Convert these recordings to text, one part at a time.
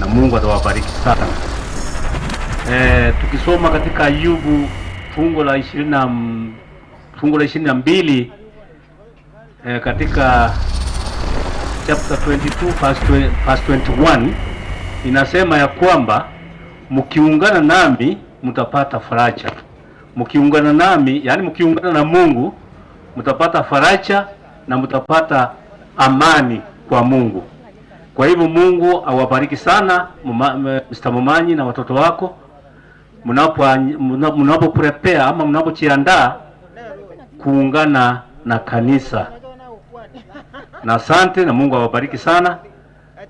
na Mungu atawabariki sana. Eh, tukisoma katika Ayubu fungu la ishirini na fungu la 22 katika chapter 22 verse 20, verse 21 inasema ya kwamba mkiungana nami mtapata faraja. Mkiungana nami, yani mkiungana na Mungu mtapata faraja na mtapata amani kwa Mungu. Kwa hivyo Mungu awabariki sana Mr. Momanyi na watoto wako mnapo prepare ama mnapojiandaa kuungana na kanisa. Na asante na Mungu awabariki sana.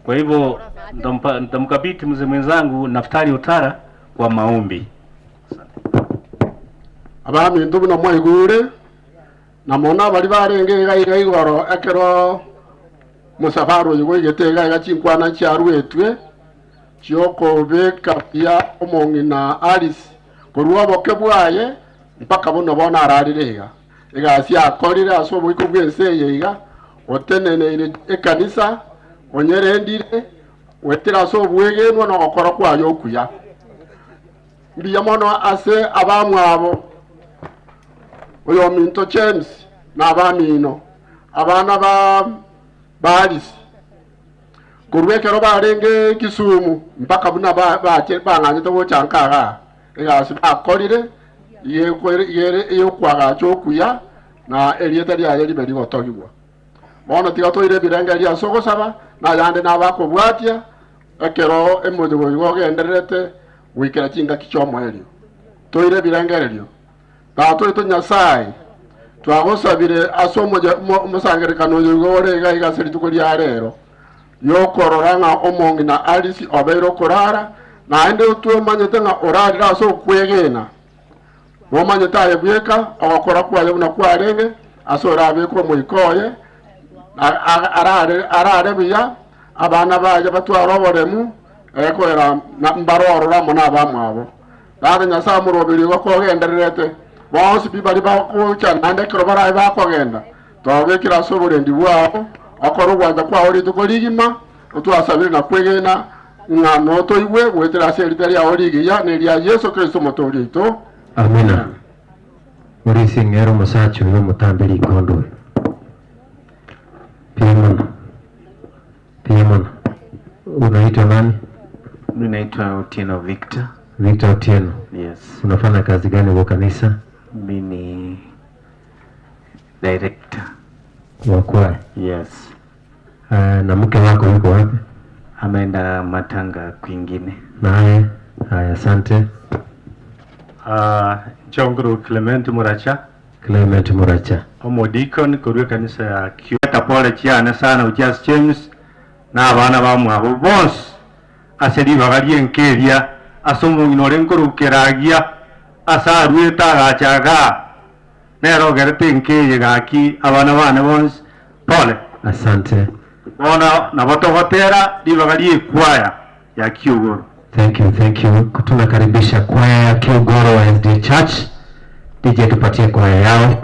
Kwa hivyo nitamkabidhi mzee mwenzangu Naftali Otara kwa maombi. Abaminto buna mwaigure, na mono abaria barenge iga iga igoro ekero mosafara oyo goigete iga iga chinkwana chiaruetwe chi'okobeka buya omong'ina Alice korwa oboke bwaye mpaka bono bono ararire iga. Egasi akorire ase oboiko bw'ense eye iga, oteneneire ekanisa, onyerendire, goetera ase obwegenwa na ogokora kwaye okuya. Mbuya mono ase abamwabo, oyominto James na abamino, abana ba Alice, korwa ekero barenge Kisumu mpaka buna bang'anyete gocha nka igaa, egasi bakorire ere ey'okoagacha okuya, na erieta riaye ribe rigotogigwa. Bono tiga toire ebirengererio ase ogosaba, na ayande nabakobwatia, ekero emechiko igo ogendererete goikera chingaki chi'omoerio. Toire ebirengererio. Tata oito Nyasae, twagosabire ase omosangererekano oyo igo ore iga iga ase rituko ria rero, ri'okorora ng'a omong'ina Alice obeire okorara, naende twemanyete ng'a orarire ase okwegena. Nomanyete aye bweka ogokora kwaye buna kwarenge, ase orabekwe omoika oye, arare buya, abana baye batware oboremu, ekegoera mbarorore amo nabamwabo. Tata Nyasae omoroberi igo kogendererete, bonsi pi baria bagocha naende ekero barabe bakogenda, twababekire ase oborendi bwao, okore ogwancha kwao rituko rigima, otwasabire na kwegena ng'a notoigwe goetera ase erita riao rigiya, na eria Yeso Kristo Omotooria oito. Amina. Morisia ing'ere omosacha oyo omotambe rikondo oyo. Mbuya mono. Mbuya mono. Unaitwa nani? Mimi naitwa Otieno Victor. Victor Otieno. Yes. Unafanya kazi gani kwa kanisa? Mimi ni director. Wa kwaya? Yes. Na mke wako yuko wapi? Ameenda matanga kwingine. Naye? Haya, asante. Ah, Nchonguru Clement Muracha. Clement Muracha. Omodikoni korwa ekanisa ya Kiweta pole chiane sana gochia ase James na abana bamwabo bonsi ase ribaga ri'enka eria ase omong'ina ore nkorwa keragia ase aruete agacha igaa nere ogerete enka eye gaki abana bane bonsi pole. Asante. Bono nabo togotera ribaga ri'ekwaya ya Kiogoro. Thank you, thank you. Tunakaribisha kwaya ya Kiogoro wa SDA Church. DJ tupatie kwaya yao.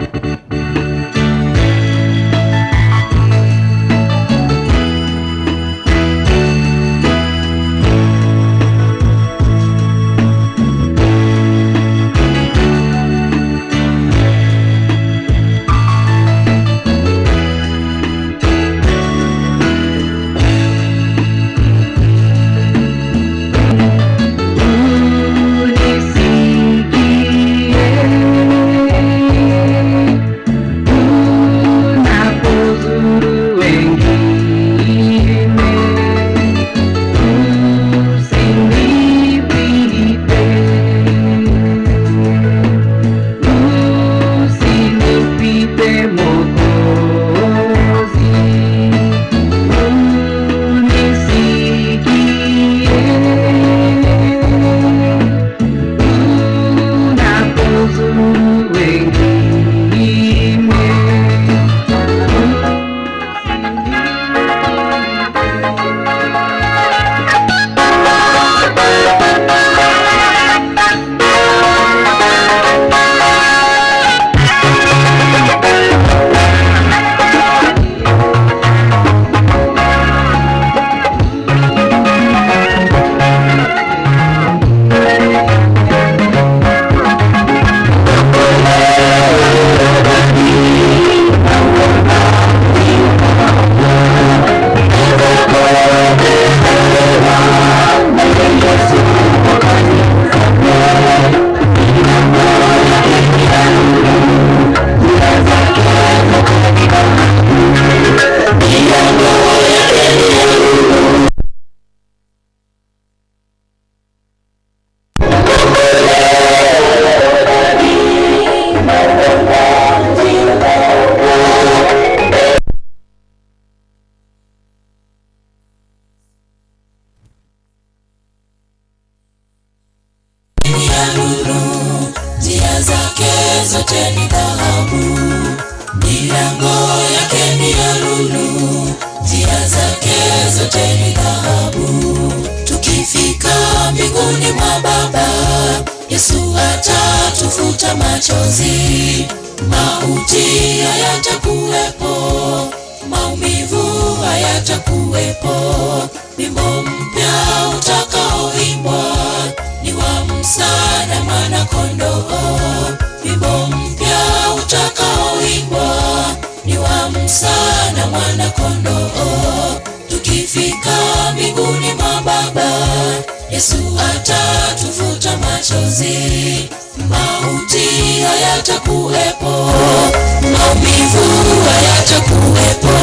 ya lulu, njia zake zote ni dhahabu. Milango yake ni ya lulu, njia zake zote ni dhahabu. Tukifika mbinguni mwa Baba, Yesu atatufuta machozi, mauti hayatakuwepo, maumivu hayatakuwepo. Wimbo mpya utakaoimbwa ni wa Musa na Mwana-Kondoo. Wimbo mpya utakaoimbwa ni wa Musa na Mwana-Kondoo. Tukifika mbinguni mwa Baba, Yesu atatufuta machozi, mauti hayatakuwepo, maumivu hayatakuwepo.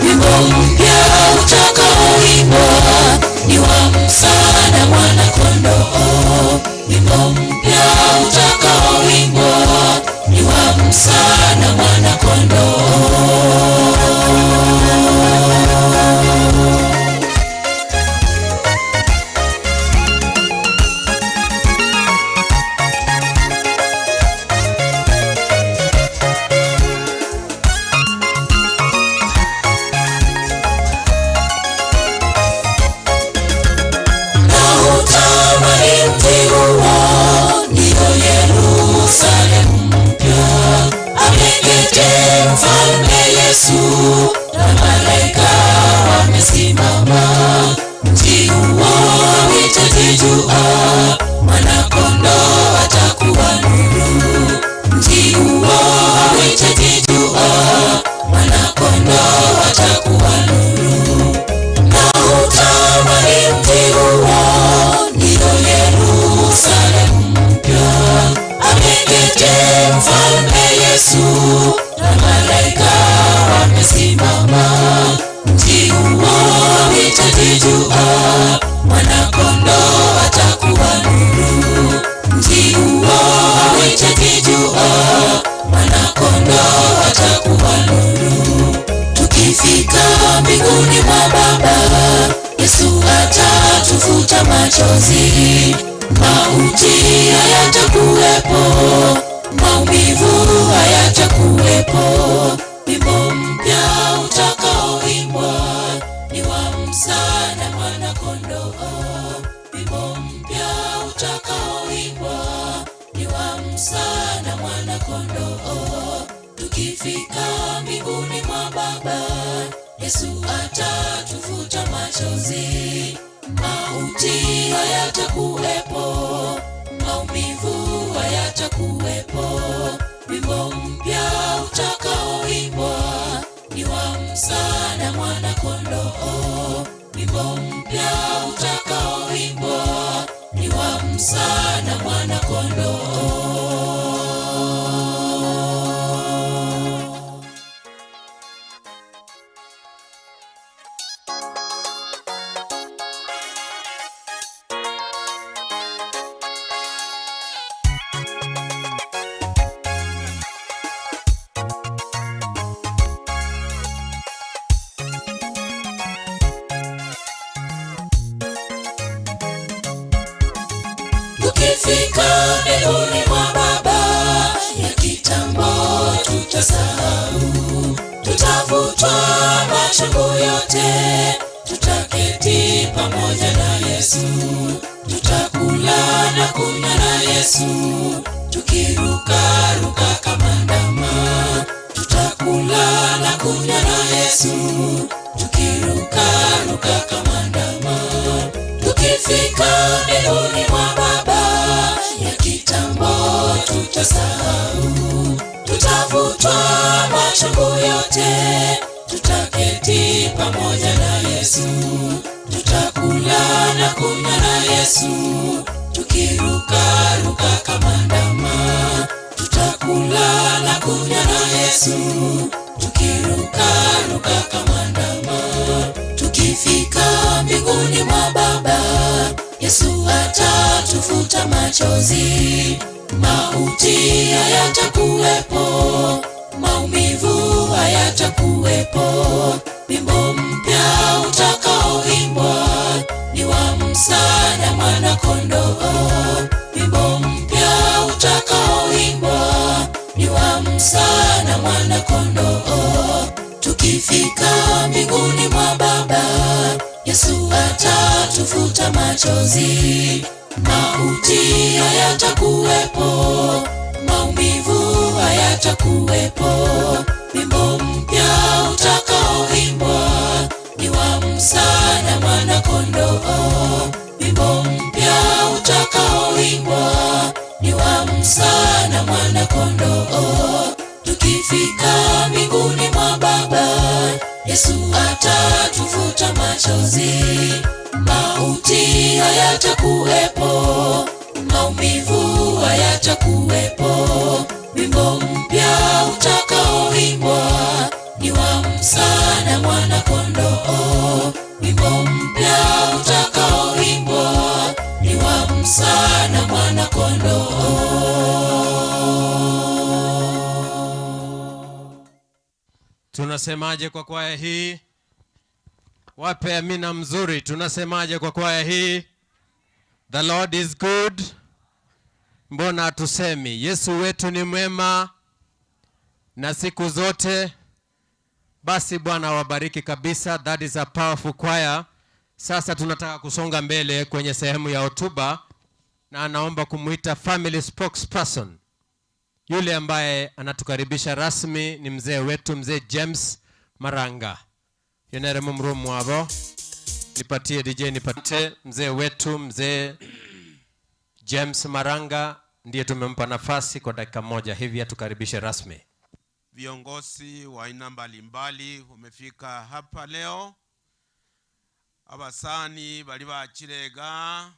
Wimbo mpya utakaoimbwa ni wa Musa na Mwana-Kondoo. Wimbo mpya utakaoimbwa ni wa Musa na Mwana-Kondoo. Nautamani mji huo, ndiyo Yerusalemu mpya. Ameketi mfalme Yesu na malaika wamesimama. Mji huo hauhitaji jua, Mwana-Kondoo atakuwa nuru. Mji huo hauhitaji jua, Mwana-Kondoo atakuwa nuru. Nautamani mji huo, ndiyo Yerusalemu mpya. Ameketi mfalme Yesu na malaika wamesimama. Mji huo hauhitaji jua, Mwana-Kondoo atakuwa nuru. Mji huo hauhitaji jua, Mwana-Kondoo atakuwa nuru. Tukifika mbinguni mwa Baba, Yesu atatufuta machozi, mauti hayatakuwepo, maumivu hayatakuwepo. Wimbo mpya utakaoimbwa ni wa Musa na Mwana-Kondoo. Wimbo mpya utakaoimbwa ni wa Musa na Mwana-Kondoo. Tukifika mbinguni mwa Baba, Yesu atatufuta machozi, mauti hayatakuwepo, maumivu hayatakuwepo. Wimbo mpya utakaoimbwa ni wa Musa na Mwana-Kondoo. Wimbo mpya utakaoimbwa ni wa Musa na Mwana-Kondoo. Tukifika mbinguni mwa Baba, ya kitambo tutasahau, tutavutwa machungu yote, tutaketi pamoja na Yesu, tutakula na kunywa na Yesu, tukirukaruka kama ndama, tutakula na kunywa na Yesu, tukirukaruka kama ndama. Tukifika mbinguni mwa Baba, ya kitambo tutasahau, tutavutwa machungu yote, tutaketi pamoja na Yesu, tutakula na kunywa na Yesu, tukirukaruka kama ndama, tutakula na kunywa na Yesu, tukirukaruka kama ndama. Tukifika mbinguni mwa Baba, Yesu atatufuta machozi, mauti hayatakuwepo, maumivu hayatakuwepo. Wimbo mpya utakaoimbwa ni wa Musa na Mwana-Kondoo. Wimbo mwana kondoo. Tukifika mbinguni mwa Baba, Yesu atatufuta machozi. Mauti hayatakuwepo, maumivu hayatakuwepo. Wimbo mpya utakaoimbwa ni wa Musa na mwana kondoo. Wimbo mpya utakaoimbwa ni wa Musa na mwana kondoo. Tukifika mbinguni mwa Baba, Yesu atatufuta machozi. Mauti hayatakuwepo, maumivu hayatakuwepo. Wimbo mpya utakaoimbwa ni wa Musa na mwana kondoo. Wimbo mpya utakaoimbwa ni wa Musa na mwana kondoo. Tunasemaje kwa kwaya hii? Wape amina mzuri. Tunasemaje kwa kwaya hii? The Lord is good. Mbona hatusemi Yesu wetu ni mwema na siku zote? Basi Bwana wabariki kabisa. That is a powerful choir. Sasa tunataka kusonga mbele kwenye sehemu ya hotuba, na anaomba kumuita family spokesperson. Yule ambaye anatukaribisha rasmi ni mzee wetu, mzee James Maranga. Yonere mumrumu wabo. Nipatie DJ, nipatie mzee wetu, mzee James Maranga ndiye tumempa nafasi kwa dakika moja hivi atukaribishe rasmi. Viongozi wa aina mbalimbali wamefika hapa leo. Abasani bali bachirega,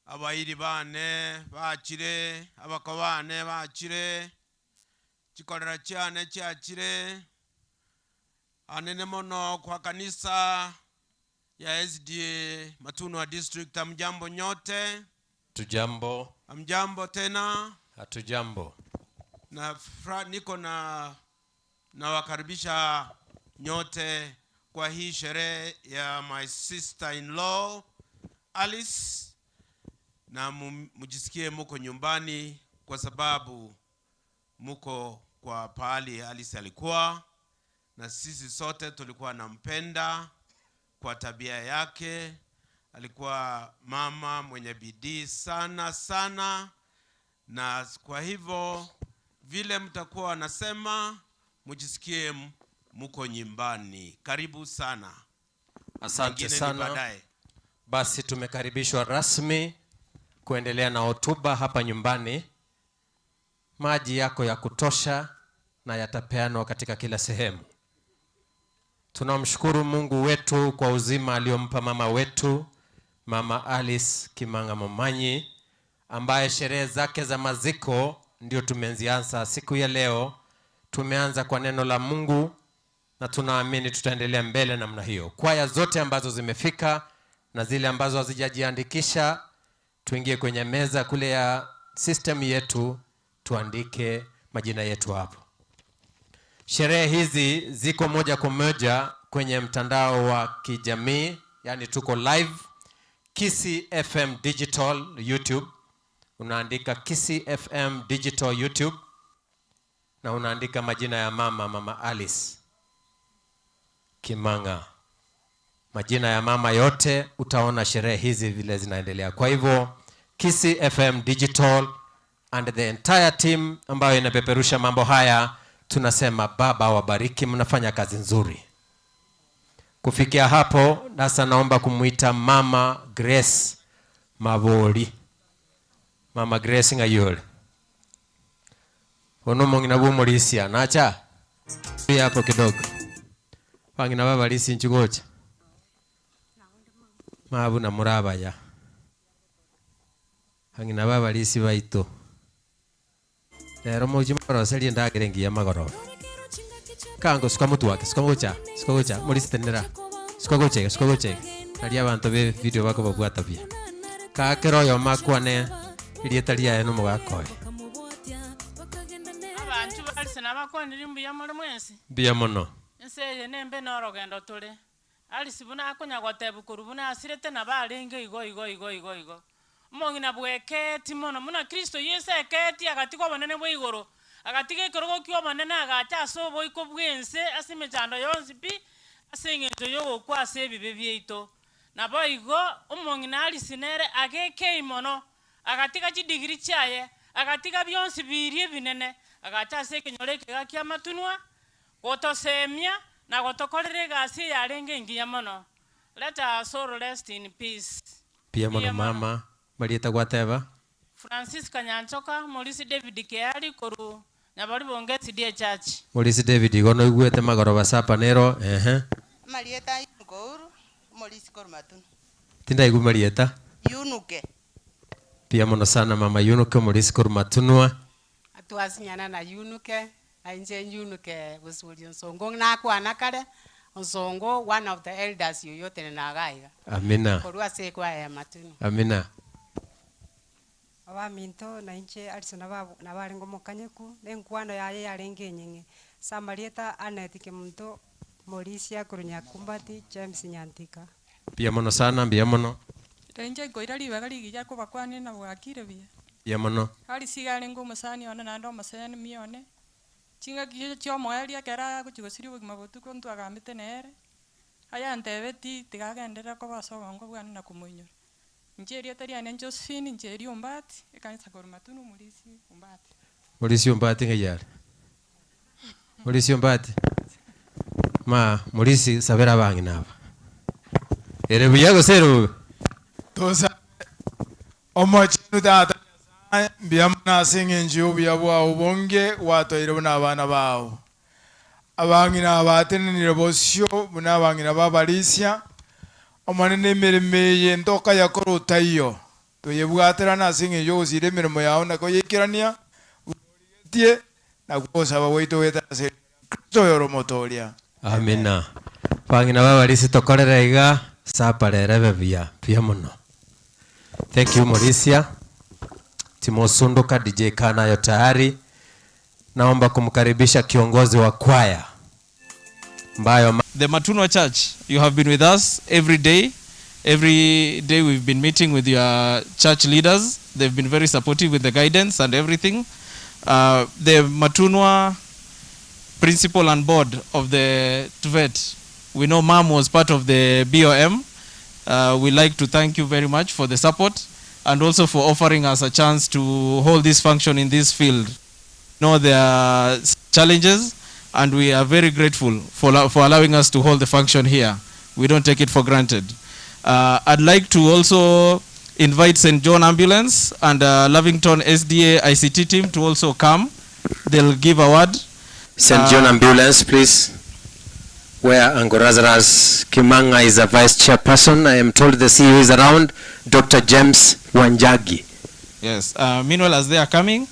abairi bane bachire, abako bane bachire, chikorera chiane chiachire, anene mono kwa kanisa ya SDA Matunwa District. Amjambo nyote? Tujambo. Amjambo tena? Hatujambo. Na fra, niko na nawakaribisha nyote kwa hii sherehe ya my sister in law Alice, na mujisikie muko nyumbani kwa sababu muko kwa pahali Alice alikuwa, na sisi sote tulikuwa nampenda kwa tabia yake. Alikuwa mama mwenye bidii sana sana, na kwa hivyo vile mtakuwa wanasema mujisikie muko nyumbani. Karibu sana. Asante Wengine ni sana. baadaye. Basi tumekaribishwa rasmi kuendelea na hotuba hapa nyumbani. Maji yako ya kutosha na yatapeanwa katika kila sehemu. Tunamshukuru Mungu wetu kwa uzima aliyompa mama wetu, Mama Alice Kimanga Momanyi, ambaye sherehe zake za maziko ndio tumezianza siku ya leo. Tumeanza kwa neno la Mungu na tunaamini tutaendelea mbele namna hiyo. Kwaya zote ambazo zimefika na zile ambazo hazijajiandikisha, tuingie kwenye meza kule ya system yetu, tuandike majina yetu hapo. Sherehe hizi ziko moja kwa moja kwenye mtandao wa kijamii, yani tuko live Kisii FM Digital YouTube. Unaandika Kisii FM Digital YouTube na unaandika majina ya mama, Mama Alice Kimanga, majina ya mama yote, utaona sherehe hizi vile zinaendelea. Kwa hivyo Kisii FM Digital and the entire team ambayo inapeperusha mambo haya, tunasema Baba wabariki, mnafanya kazi nzuri. Kufikia hapo sasa, naomba kumuita Mama Grace Mabori. Mama Grace Ngayole ono mongina bumulisia nacha hapo kidogo wangina babalisi nchigocha mabu na murabaya angina babalisi baito lero moji moroserie ndagere ngiya magoroba kango suka mutu wake suka gocha suka gocha mulisitenera suka gochega suka gochega naria abanto be video bako babwata buya kakero oyo makwane erieta riaye nomogakoe Abantu balise nabakonire mbuya muri mwensi. mbuya mono. Ense eye nembe norogendo tore. Alice buna akonya goteba korwa buna asirete nabo arenge igo igo igo igo igo. Omong'ina bweketi mono buna Kristo Yesu eketi agatigwa obonene bwa igoro. Agatiga ekerogo ki'obonene agacha ase oboiko bw'ense ase emechando yonsi pi, ase engencho y'ogokwa ase ebibe biaito. Naboigo omong'ina Alice nere agekei mono, agatiga chidigiri chiaye, agatiga bionsi biria ebinene, agacha ase ekenyoro ekega ki'amatunwa, gotosemia na gotokorera egasi eyarenge engiya mono. Let her soul rest in peace. Mbuya mono Mbuya mono. mama, marieta gwateba? Francisca Nyanchoka, Morisi David Keari korwa Nyabaribonge SDA Church. Morisi David igo noigwete magoroba sapa nero ehe. Amarieta a Yunuke Ouru, omorisi korwa Matunu. Tindaigwa marieta. Yunuke. Mbuya mono sana mama Yunuke omorisi korwa Matunwa. Twasinyana na Yunuke, na inche Yunuke gosuria Onsongo nakwana kare, Onsongo one of the elders oyio otenena iga iga. Amina. Korwa ase ekwaya ya Matunu. Amina. Abaminto, na inche Alison nabo nabo arenge omokanyeku, na enkwano yaye yarenge enyeng'e. Ase amarieta Annet Kemunto, Morisia korwa Nyakumbati, James Nyantika. Mbuya mono sana, mbuya mono. Inche nkoira ribaga rigiya kobakwania na bwakire buya. Mbuya mono. Alice iga arenge omosani one naende omosemia one, chingaki chiria chia omoerio ekero agochia gosiria obogima botuko ntwagambete nere, ayantebetie tiga agenderere koba ase obongo bwane na komoinyora. Inche erieta riane Josephine Njeri Ombati, ekanisa korwa Matunu Omorisia Ombati. Morisia Ombati ng'ai are? Morisia Ombati? Ma Morisi sabera abang'ina aba. Ere buya gose ere bobe? Tosabe, Omochenu Tata Nyasae, mbuya mono ase engencho y'obuya bwao obonge gwatoire buna abana bao. Abang'ina aba batenenire bosio buna abang'ina b'abarisia, Omonene emeremo eye ntokayakora otaiyo, toyebwaterane ase engencho y'ogosiira emeremo yao na koyeikerania buna origetie, na gwosaba gwaito goetera ase erieta ria Kristo oyore Omotooria. Amina. Bang'ina b'abarisia tokorere iga, sapa rero ebe buya, buya mono. Thank you Morisia. Timosunduka DJ kaa nayo tayari. Naomba kumkaribisha kiongozi wa kwaya mbayo The Matunwa Church, you have been with us every day. Every day we've been meeting with your church leaders. They've been very supportive with the guidance and everything. Uh, the Matunwa principal and board of the TVET, we know mom was part of the BOM. Uh, we like to thank you very much for the support and also for offering us a chance to hold this function in this field. Know there are challenges and we are very grateful for, for allowing us to hold the function here. We don't take it for granted. Uh, I'd like to also invite St. John Ambulance and uh, Lavington SDA ICT team to also come. They'll give a word. St. John Uh, Ambulance, please. Where Angorazras Kimanga is a vice chairperson. I am told the CEO is around, Dr. James Wanjagi. Yes. Uh, meanwhile, as they are coming,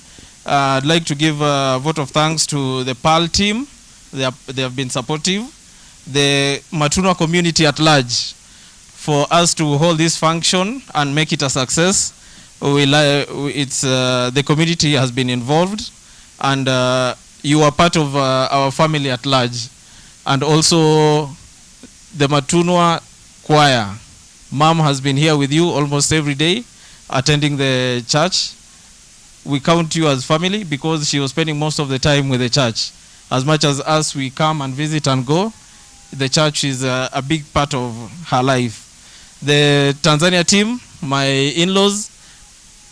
uh, I'd like to give a vote of thanks to the PAL team. They, are, they have been supportive. The Matunwa community at large for us to hold this function and make it a success. We li- it's, uh, the community has been involved and uh, you are part of uh, our family at large. And also the Matunwa choir. Mom has been here with you almost every day, attending the church. We count you as family because she was spending most of the time with the church. As much as us, we come and visit and go, the church is a, a big part of her life. The Tanzania team, my in laws,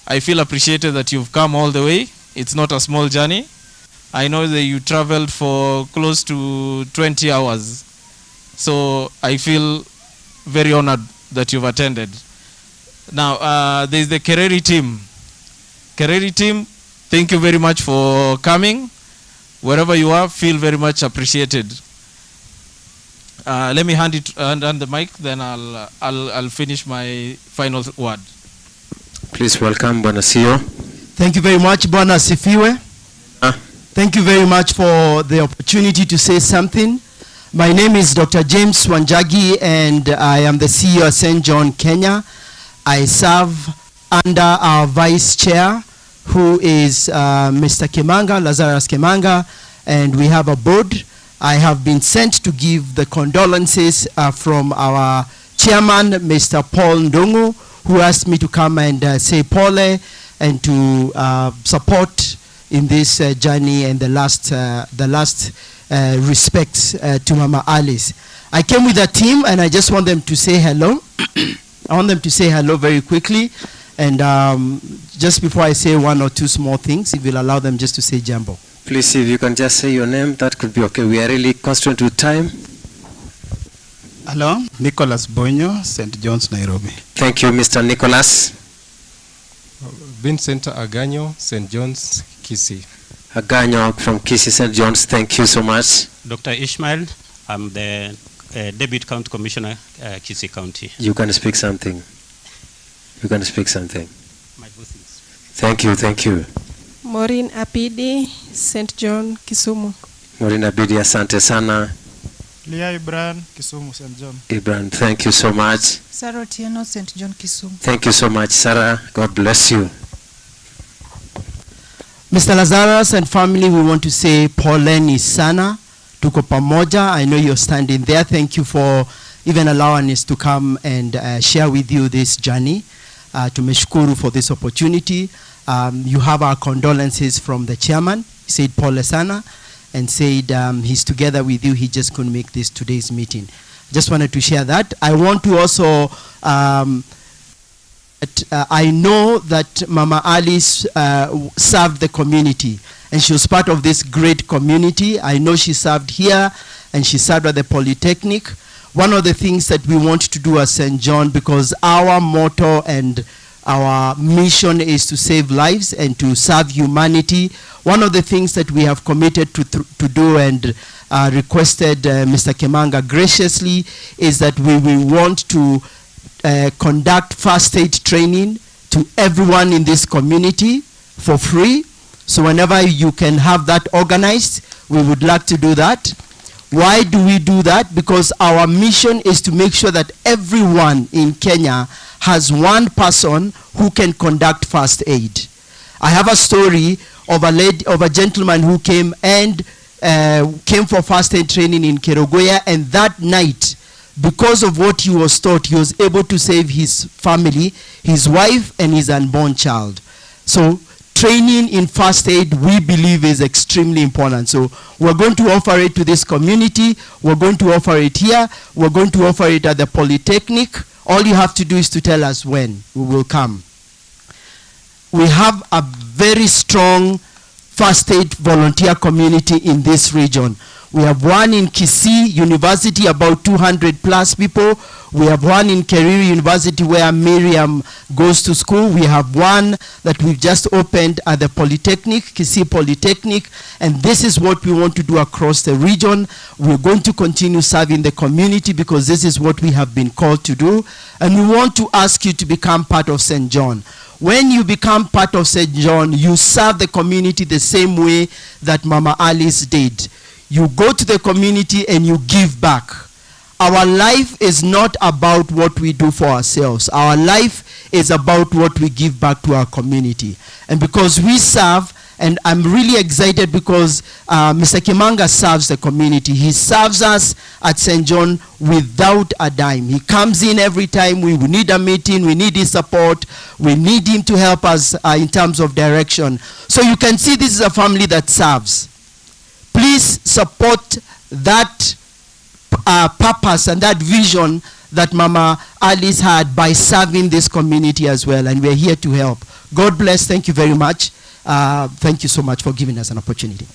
I feel appreciated that you've come all the way. It's not a small journey. I know that you traveled for close to 20 hours. So I feel very honored that you've attended. Now, uh, there's the Kereri team. Kereri team, thank you very much for coming. Wherever you are, feel very much appreciated. Uh, let me hand, it, hand, hand the mic, then I'll, uh, I'll, I'll finish my final word. Please welcome Bwana CEO. Thank you very much, Bwana asifiwe. Thank you very much for the opportunity to say something. My name is Dr. James Wanjagi and I am the CEO of St. John, Kenya. I serve under our vice chair, who is uh, Mr. Kimanga, Lazarus Kimanga, and we have a board. I have been sent to give the condolences uh, from our chairman, Mr. Paul Ndungu, who asked me to come and uh, say pole and to uh, support in this uh, journey and the last, uh, the last uh, respects uh, to Mama Alice. I came with a team and I just want them to say hello. I want them to say hello very quickly. And um, just before I say one or two small things, if you'll allow them just to say jambo. Please, if you can just say your name, that could be okay. We are really constrained with time. Hello, Nicholas Bonyo, St. John's, Nairobi. Thank you, Mr. Nicholas. Vincent Aganyo, St. John's, Kisii. Aganyo from Kisii St. John's, thank you so much. Dr. Ishmael, I'm the Deputy County Commissioner, Kisii County. You can speak something. You can speak something. My blessings. Thank you, thank you. Maureen Apidi, St. John, Kisumu. Maureen Abidi, asante sana. Leah Ibran, Kisumu, St. John. Ibran, thank you so much. Sarah Otieno, St. John, Kisumu. Thank you so much, Sarah. God bless you. Mr. Lazarus and family, we want to say poleni sana. Tuko pamoja. I know you're standing there. Thank you for even allowing us to come and share with you this journey. Tumeshukuru for this opportunity. You have our condolences from the chairman. He said pole sana and said he's together with you. He just couldn't make this today's meeting. Just wanted to share that. I want to also that, I know that Mama Alice served the community, and she was part of this great community. I know she served here, and she served at the Polytechnic. One of the things that we want to do at St. John, because our motto and our mission is to save lives and to serve humanity, one of the things that we have committed to do and requested Mr. Kimanga graciously is that we will want to conduct first aid training to everyone in this community for free. So whenever you can have that organized, we would like to do that. Why do we do that? Because our mission is to make sure that everyone in Kenya has one person who can conduct first aid. I have a story of a lady, of a gentleman who came and came for first aid training in Kerugoya, and that night, because of what he was taught, he was able to save his family, his wife, and his unborn child. So training in first aid, we believe, is extremely important. So we're going to offer it to this community. We're going to offer it here. We're going to offer it at the Polytechnic. All you have to do is to tell us when. We will come. We have a very strong first aid volunteer community in this region. We have one in Kisii University, about 200 plus people. We have one in Keriri University where Miriam goes to school. We have one that we've just opened at the Polytechnic, Kisii Polytechnic. And this is what we want to do across the region. We're going to continue serving the community because this is what we have been called to do. And we want to ask you to become part of St. John. When you become part of St. John, you serve the community the same way that Mama Alice did. You go to the community and you give back. Our life is not about what we do for ourselves. Our life is about what we give back to our community. And because we serve, and I'm really excited because Mr. Kimanga serves the community. He serves us at St. John without a dime. He comes in every time we need a meeting, we need his support, we need him to help us in terms of direction. So you can see this is a family that serves. Please support that purpose and that vision that Mama Alice had by serving this community as well, and we're here to help. God bless. Thank you very much. Thank you so much for giving us an opportunity.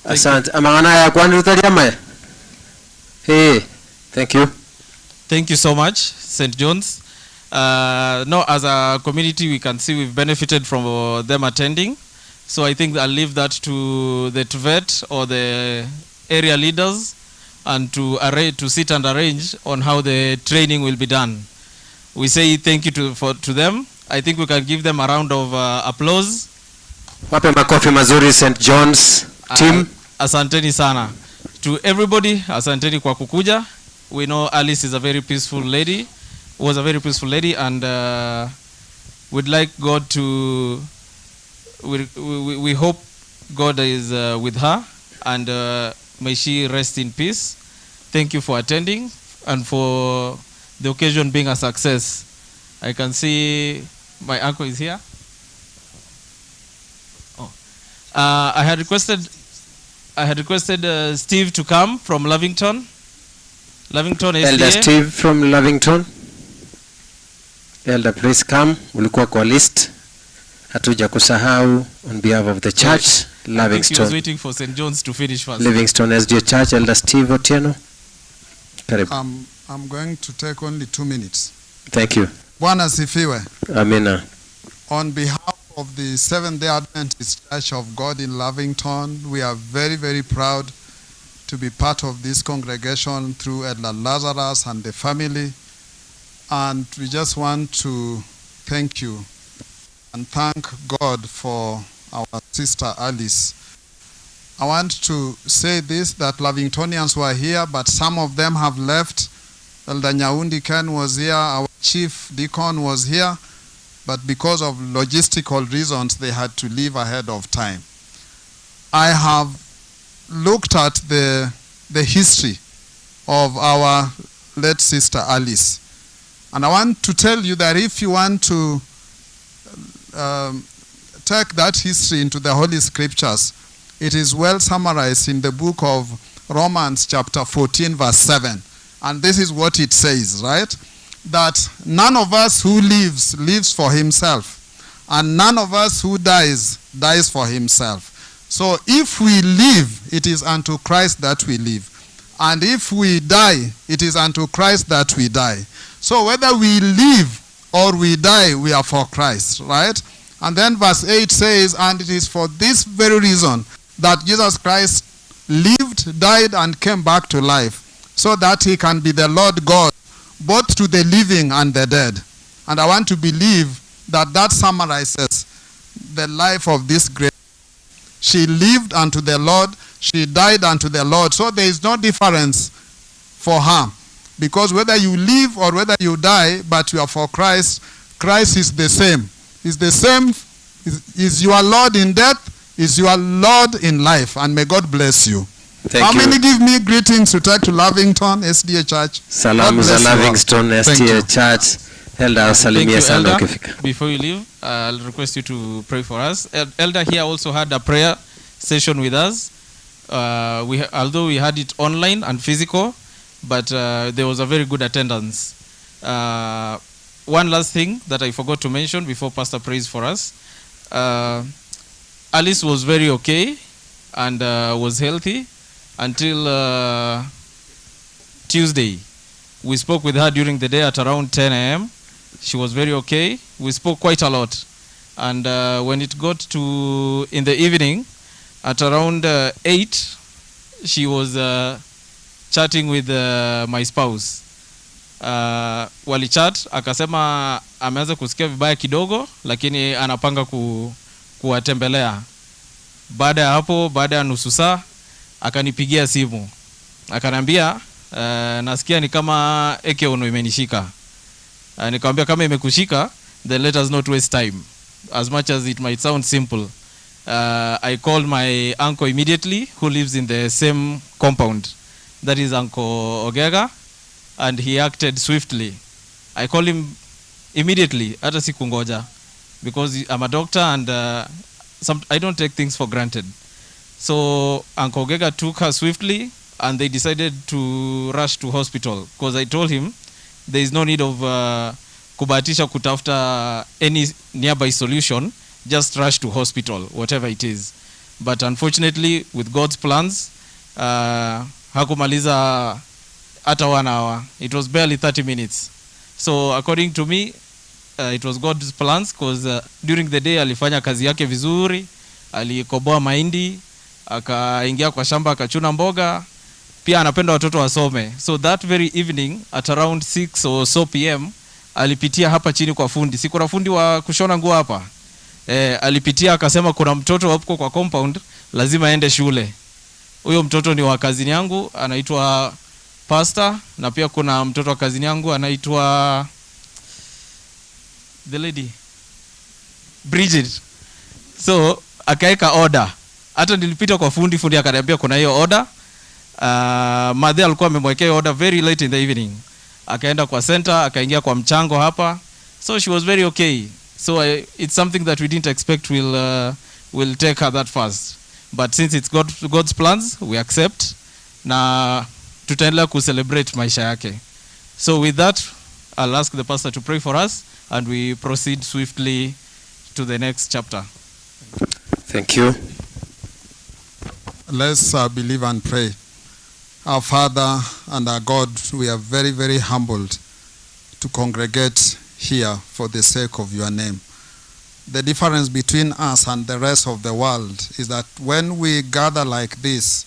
Asante. Amangana ya kwanza utaliama. Hey, thank you. Thank you so much, St. John's. No, as a community, we can see we've benefited from them attending. So I think I'll leave that to the TVET or the area leaders and to sit and arrange on how the training will be done. We say thank you to them. I think we can give them a round of applause. Wape makofi mazuri St. John's team. Asanteni sana. To everybody, asanteni kwa kukuja. We know Alice is a very peaceful lady, was a very peaceful lady, and we'd like God to, we hope God is with her, and may she rest in peace. Thank you for attending and for the occasion being a success. I can see my uncle is here. Oh. Uh, I had requested, I had requested uh, Steve to come from Lavington. Lavington SDA. Elder Steve from Lavington. Elder please come. Ulikuwa kwa list. Hatuja kusahau on behalf of the church I think he was Livingston. waiting for St. John's to finish first. Livingston SDA Church Elder Steve Otieno. Karibu. I'm going to take only two minutes. Thank you. Bwana sifiwe. Amina. On behalf of the Seventh day Adventist Church of God in Lavington, we are very, very proud to be part of this congregation through Elder Lazarus and the family. And we just want to thank you and thank God for our sister Alice. I want to say this that Lavingtonians were here, but some of them have left. Elder Nyaundi Ken was here, our chief deacon was here, but because of logistical reasons, they had to leave ahead of time. I have looked at the, the history of our late sister Alice. And I want to tell you that if you want to um, take that history into the Holy Scriptures, it is well summarized in the book of Romans, chapter 14, verse 7. And this is what it says, right? That none of us who lives, lives for himself, and none of us who dies, dies for himself. So if we live, it is unto Christ that we live. And if we die, it is unto Christ that we die. So whether we live or we die, we are for Christ, right? And then verse 8 says, And it is for this very reason that Jesus Christ lived, died, and came back to life, so that he can be the Lord God, both to the living and the dead. And I want to believe that that summarizes the life of this great. She lived unto the Lord, she died unto the Lord. So there is no difference for her. Because whether you live or whether you die, but you are for Christ, Christ is the same. Is the same, is, is your Lord in death, is your Lord in life. And may God bless you. Thank How you. many give me greetings to take to Lavington SDA Church? Salamu God za bless you all. Livingston Thank you. SDA Church. Elder Thank asalimie you, sana Elder. ukifika. Before you leave, I'll request you to pray for us. El- Elder here also had a prayer session with us. Uh, we, although we had it online and physical, but uh, there was a very good attendance. Uh, one last thing that I forgot to mention before Pastor prays for us. Uh, Alice was very okay and uh, was healthy until uh, Tuesday. We spoke with her during the day at around 10 a.m. She was very okay. We spoke quite a lot. And uh, when it got to in the evening, at around uh, 8, she was uh, chatting with uh, my spouse. Uh, walichat akasema ameanza kusikia vibaya kidogo, lakini anapanga ku, kuwatembelea. Baada ya hapo, baada ya nusu saa akanipigia simu akaniambia, uh, nasikia ni kama ekeono imenishika. Uh, nikamwambia kama imekushika then let us not waste time as much as it might sound simple. Uh, I called my uncle immediately who lives in the same compound that is Uncle Ogega and he acted swiftly. I called him immediately hata sikungoja because I'm a doctor and uh, some, I don't take things for granted. So Uncle Ogega took her swiftly and they decided to rush to hospital because I told him there is no need of uh, kubahatisha kutafuta any nearby solution just rush to hospital whatever it is but unfortunately with God's plans uh, hakumaliza hata one hour it was barely 30 minutes so according to me uh, it was God's plans cause uh, during the day alifanya kazi yake vizuri alikoboa mahindi akaingia kwa shamba akachuna mboga pia anapenda watoto wasome so that very evening at around 6 or so pm alipitia hapa chini kwa fundi si kuna fundi wa kushona nguo hapa e, alipitia akasema kuna mtoto huko kwa compound lazima aende shule huyo mtoto ni wa kazini yangu anaitwa pastor na pia kuna mtoto wa kazini yangu anaitwa the lady Bridget so akaweka order hata nilipita kwa fundi fundi akaniambia kuna hiyo order uh, madhe alikuwa amemwekea hiyo order very late in the evening akaenda kwa center akaingia kwa mchango hapa so she was very okay so I, it's something that we didn't expect will uh, will take her that fast. But since it's God, God's plans, we accept na tutaendelea kucelebrate maisha yake. So with that, I'll ask the pastor to pray for us and we proceed swiftly to the next chapter. Thank you. Let's believe and pray. Our Father and our God, we are very, very humbled to congregate here for the sake of your name. The difference between us and the rest of the world is that when we gather like this,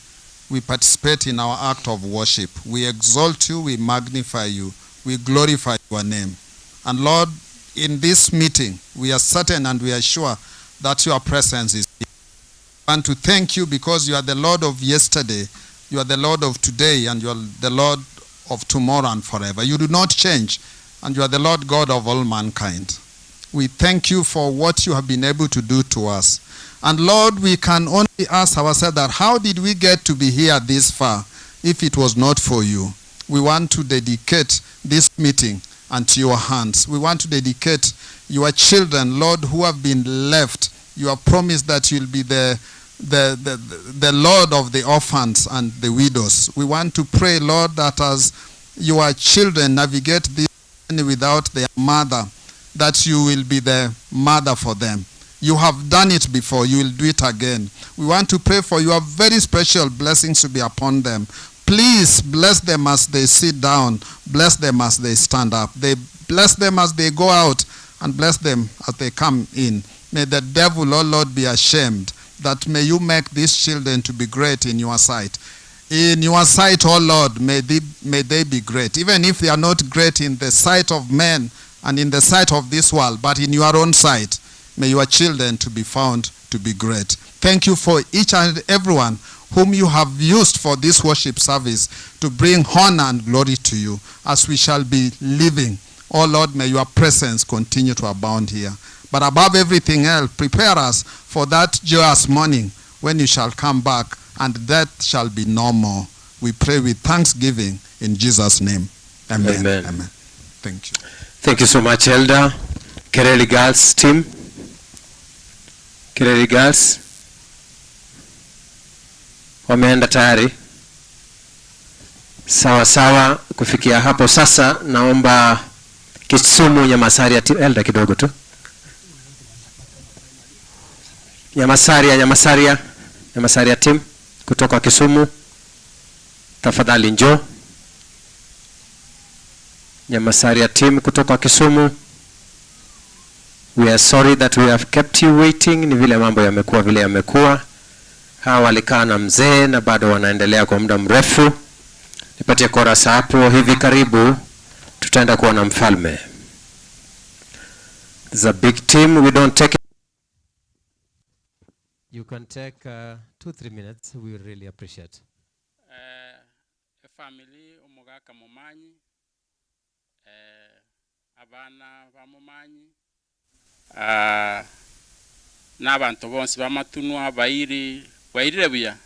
we participate in our act of worship. We exalt you, we magnify you, we glorify your name. And Lord, in this meeting, we are certain and we are sure that your presence is here. I want to thank you because you are the Lord of yesterday, you are the Lord of today, and you are the Lord of tomorrow and forever. You do not change, and you are the Lord God of all mankind. We thank you for what you have been able to do to us. And Lord, we can only ask ourselves that how did we get to be here this far if it was not for you? We want to dedicate this meeting unto your hands. We want to dedicate your children, Lord, who have been left. You have promised that you'll be the, the, the, the Lord of the orphans and the widows. We want to pray, Lord, that as your children navigate this journey without their mother, that you will be the mother for them. You have done it before, you will do it again. We want to pray for your very special blessings to be upon them. Please bless them as they sit down, bless them as they stand up. They bless them as they go out, and bless them as they come in. May the devil, oh Lord, be ashamed that may you make these children to be great in your sight. In your sight, oh Lord, may they, may they be great. Even if they are not great in the sight of men and in the sight of this world, but in your own sight, may your children to be found to be great. Thank you for each and everyone whom you have used for this worship service to bring honor and glory to you as we shall be living. Oh Lord, may your presence continue to abound here. But above everything else, prepare us for that joyous morning when you shall come back and death shall be no more. We pray with thanksgiving in Jesus' name. Amen. Amen. Amen. Thank you. Thank you so much, Elder. Kereli Girls team. Kereli Girls. Wameenda tayari. Sawa sawa, kufikia hapo sasa naomba Kisumu Nyamasaria team, Elder kidogo tu. Nyamasaria, Nyamasaria, Nyamasaria team kutoka Kisumu. Tafadhali njoo. Nyamasaria team kutoka Kisumu. We are sorry that we have kept you waiting. Ni vile mambo yamekuwa vile yamekuwa. Hawa walikaa na mzee na bado wanaendelea kwa muda mrefu. Nipatie chorus hapo. Hivi karibu tutaenda kuona mfalme. It's a big team. We don't take You can take 2, 3 minutes. We will really appreciate. Eh, efamily omogaka momanyi eh, abana bamomanyi ah, n'abantu bonsi bamatunwa bairi bairire buya.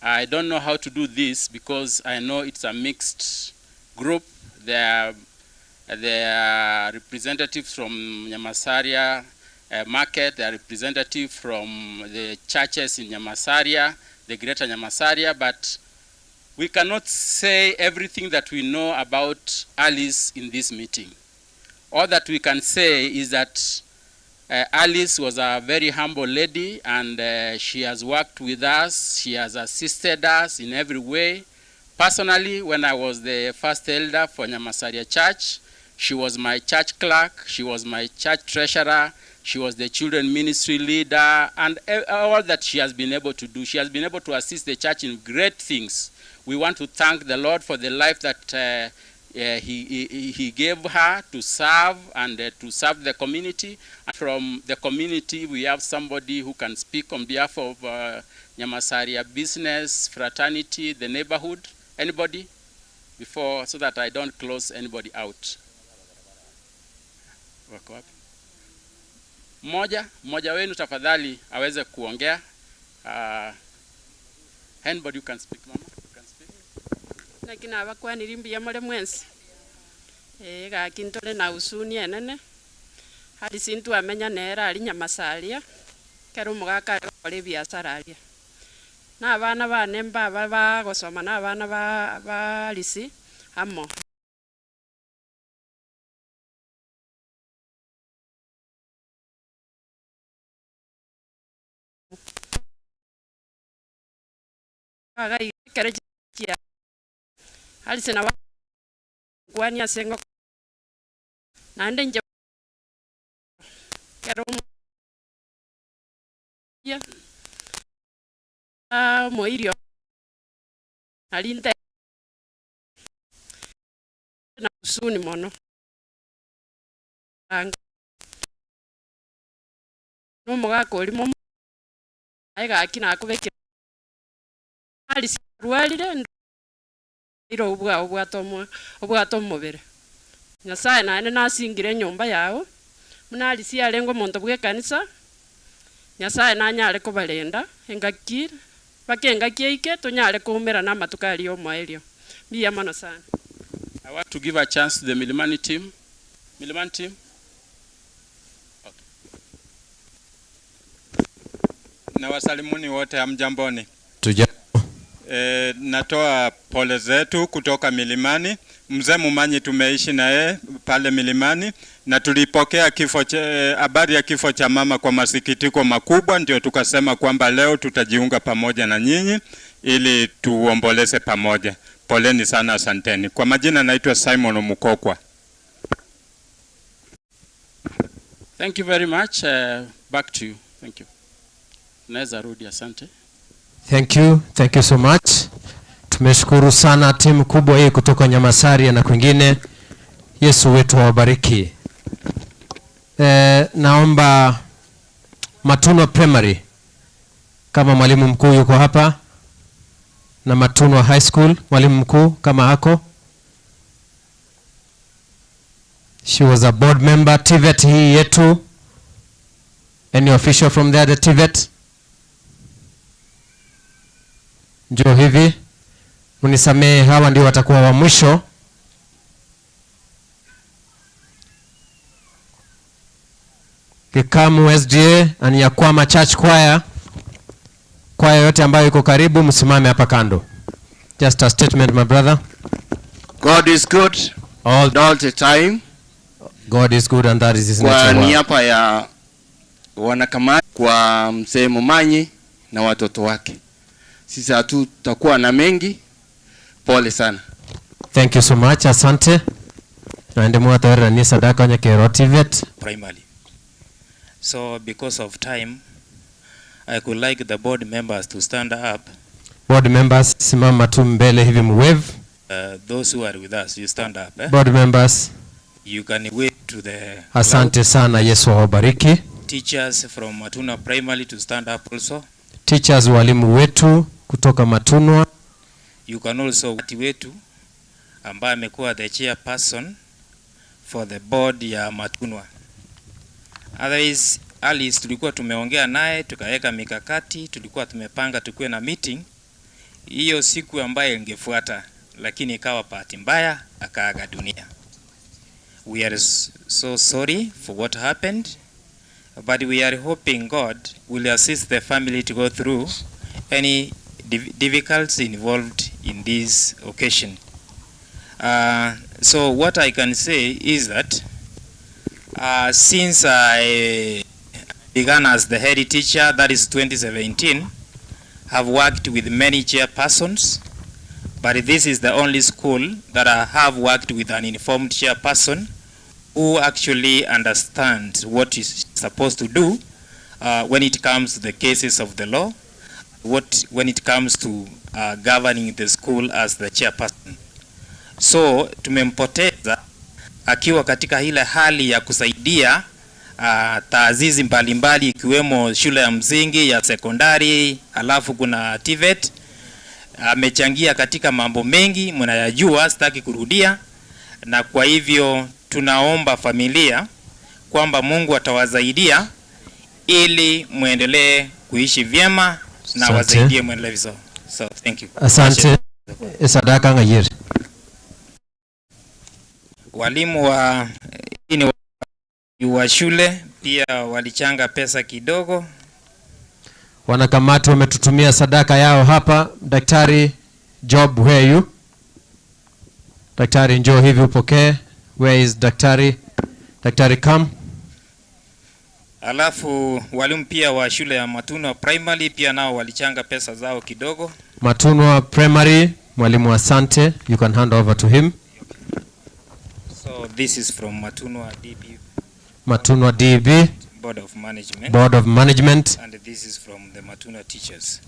I don't know how to do this because I know it's a mixed group. There are representatives from Nyamasaria market, there are representatives from the churches in Nyamasaria, the greater Nyamasaria, but we cannot say everything that we know about Alice in this meeting. All that we can say is that Alice was a very humble lady and she has worked with us, she has assisted us in every way. Personally, when I was the first elder for Nyamasaria Church, she was my church clerk, she was my church treasurer, she was the children ministry leader, and all that she has been able to do. She has been able to assist the church in great things. We want to thank the Lord for the life that he gave her to serve and to serve the community. From the community, we have somebody who can speak on behalf of Nyamasaria business, fraternity, the neighborhood. Anybody? Before, so that I don't close anybody out. Wako wapi? Mmoja wenu tafadhali aweze kuongea. Anybody who can speak, mama? You can speak. Lakini abakwaniri mbuya more mwensi gaki ntore na usuni enene hari sintu amenya nera ari Nyamasaria. Ekero omogaka are gokora ebiasara aria. Na abana bane mbaba bagosoma na abana ba ba Alice amo. Iga iga ekero chia Alice nabo agokwania ase engoko naende inche ekero omoirio nari nte na huzuni mono. Nomogaka oria momo aye gaki nakobekire Alice arwarire ire obwao obwate obwate omobere. Nyasaye naende nasingire enyomba yao, buna Alice arenge omonto bw'ekanisa, Nyasaye nanyare kobarenda engaki mpaka engaki eike tonyare koumerana amatuko aria y'omoerio. Mbuya mono sana. I want to give a chance to the Milimani team. Milimani team? Okay. Na wasalimuni wote hamjamboni. Tujambo. E, natoa pole zetu kutoka milimani. Mzee Mumanyi tumeishi naye pale milimani na tulipokea kifo cha, habari ya kifo cha mama kwa masikitiko makubwa, ndio tukasema kwamba leo tutajiunga pamoja na nyinyi ili tuomboleze pamoja. Poleni sana, asanteni. Kwa majina naitwa Simon Mukokwa. Thank you very much. Back to you. Thank you. Naweza rudi, asante. Thank you. Thank you so much. Tumeshukuru sana timu kubwa hii kutoka Nyamasaria na kwingine. Yesu wetu awabariki. Naomba Matunwa Primary kama mwalimu mkuu yuko hapa na Matunwa High School mwalimu mkuu kama ako. She was a board member TVET hii yetu. Any official from there the TVET? Njoo hivi. Mnisamehe, hawa ndio watakuwa wa mwisho. Kikamu SDA na Nyakwama Church Choir. Kwaya yote ambayo iko karibu msimame hapa kando. Just a statement, my brother. God is good all the time. God is good and that is his Kwa nature work. niaba ya wanakamati, kwa mzee Mumanyi na watoto wake, sisi hatutakuwa na mengi. Pole sana. Thank you so much. Asante. Naende mwatwerera ni sadaka nyakero TVET. Primary. So because of time, I could like the board members to stand up. Board members, simama tu mbele hivi mwave. Those who are with us, you stand up. Board members. You can wave to the Asante crowd. sana, Yesu awabariki. Teachers from Matunwa Primary to stand up also. Teachers, walimu wetu kutoka Matunwa. You can also wati wetu ambaye amekuwa the chairperson for the board ya Matunwa. Otherwise, Alice tulikuwa tumeongea naye tukaweka mikakati, tulikuwa tumepanga tukuwe na meeting hiyo siku ambayo ingefuata, lakini ikawa bahati mbaya akaaga dunia. We are so sorry for what happened, but we are hoping God will assist the family to go through any difficulties involved in this occasion. So what I can say is that since I began as the head teacher, that is 2017, I've worked with many chairpersons, but this is the only school that I have worked with an informed chairperson who actually understands what is supposed to do when it comes to the cases of the law, when it comes to governing the school as the chairperson. So tumempoteza akiwa katika ile hali ya kusaidia taasisi mbalimbali ikiwemo shule ya msingi, ya sekondari, alafu kuna TVET. Amechangia katika mambo mengi mnayajua, sitaki kurudia. Na kwa hivyo tunaomba familia kwamba Mungu atawasaidia ili muendelee kuishi vyema na Asante. wasaidie muendelee vizuri. So thank you. Asante. Sadaka ngayir. Walimu wa hii ni wa shule pia walichanga pesa kidogo. Wanakamati wametutumia sadaka yao hapa. Daktari Job, where are you? Daktari njoo hivi upokee. Where is daktari? Daktari come. Alafu walimu pia wa shule ya Matunwa Primary pia nao walichanga pesa zao kidogo. Matunwa Primary, mwalimu asante. You can hand over to him. So this is from Matunwa DB Matunwa DB Board of Management. Board of Management. And this is from the Matunwa teachers.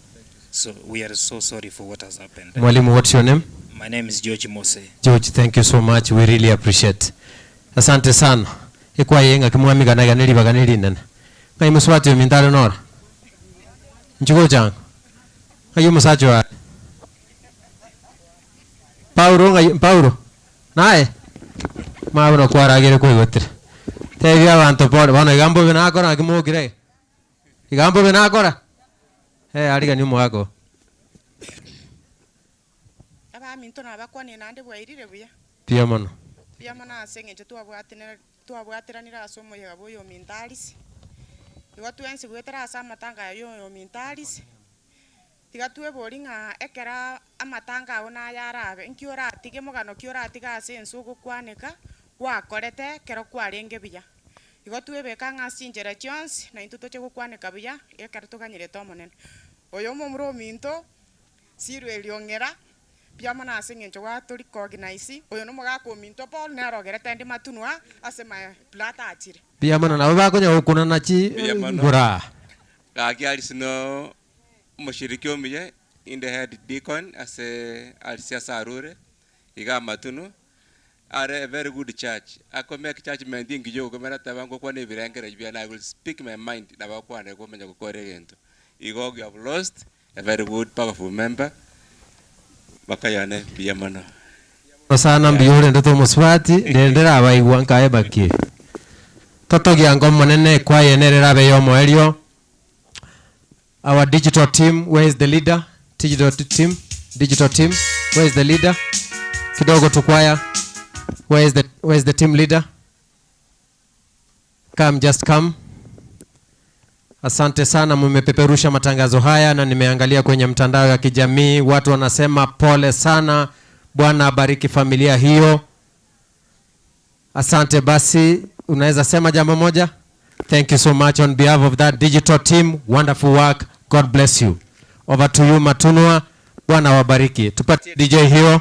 So we are so sorry for what has happened. Mwalimu, what's your name? My name is George Mose. George, thank you so much. We really appreciate. Asante sana. Ikwaye ng'a kimwamiganaga neribaga nerinene. Ng'ai mosubati ominto are nore? Inchuo gochanga. Ng'ai omosacha oye are? Paulo ng'ai Paulo? Naye? Mama buna kwaragire kwaigotire. Tebia abanto pole, bono iga mbobe nakora naki mokire iga? Iga mbobe nakora? Eh, arigania omogaka oo. Abaminto nabakwanie naende bwairire buya. Mbuya mono. Mbuya mono ase eng'encho twabwatinere twabwateranire ase omoyega bwa oyominto Alice. Igo twensi goetera ase amatanga aya ya oyominto Alice, tiga tweborie ng'a ekero amatanga ao naye arabe, nki oratige mogano ki oratige ase ense ogokwaneka, gwakorete ekero kwarenge buya. Igo twebeka ng'a ase chinchera chionsi, naintwe toche gokwaneka buya, ekero toganyerete Omonene. Oyo omomura ominto, Sirweri ong'era, mbuya mono ase eng'encho gwato recognize, oyo nomogaka ominto Paul nere ogerete ndi matunwa ase my blood achire. Mbuya mono nabo bakonya gokunana chi Mbuya mono. ngura. Gaki Alice no omoshiriki omuya inde head deacon ase Alice ase arure iga amatunu are a very good church ako make judgement engiya okomera teba ngokwana ebirengererio biane I will speak my mind nabo akwane komanya gokora egento igo you have lost A very good powerful member bakayane mbuya mono. Sana mbuya orendete omosubati rende rabaigwa nkaye bakie. Totogia nka omonene ekwaya nere erabe y'omoerio. Our digital team, where is the leader? Digital team, digital team, where is the leader? Kidogo tu kwaya. Where is the, where is the team leader? Come, just come. Asante sana, mmepeperusha matangazo haya na nimeangalia kwenye mtandao ya kijamii, watu wanasema pole sana, Bwana abariki familia hiyo. Asante basi, unaweza sema jambo moja? Thank you so much on behalf of that digital team. Wonderful work. God bless you. Over to you Matunwa. Bwana wabariki. Tupatie DJ hiyo.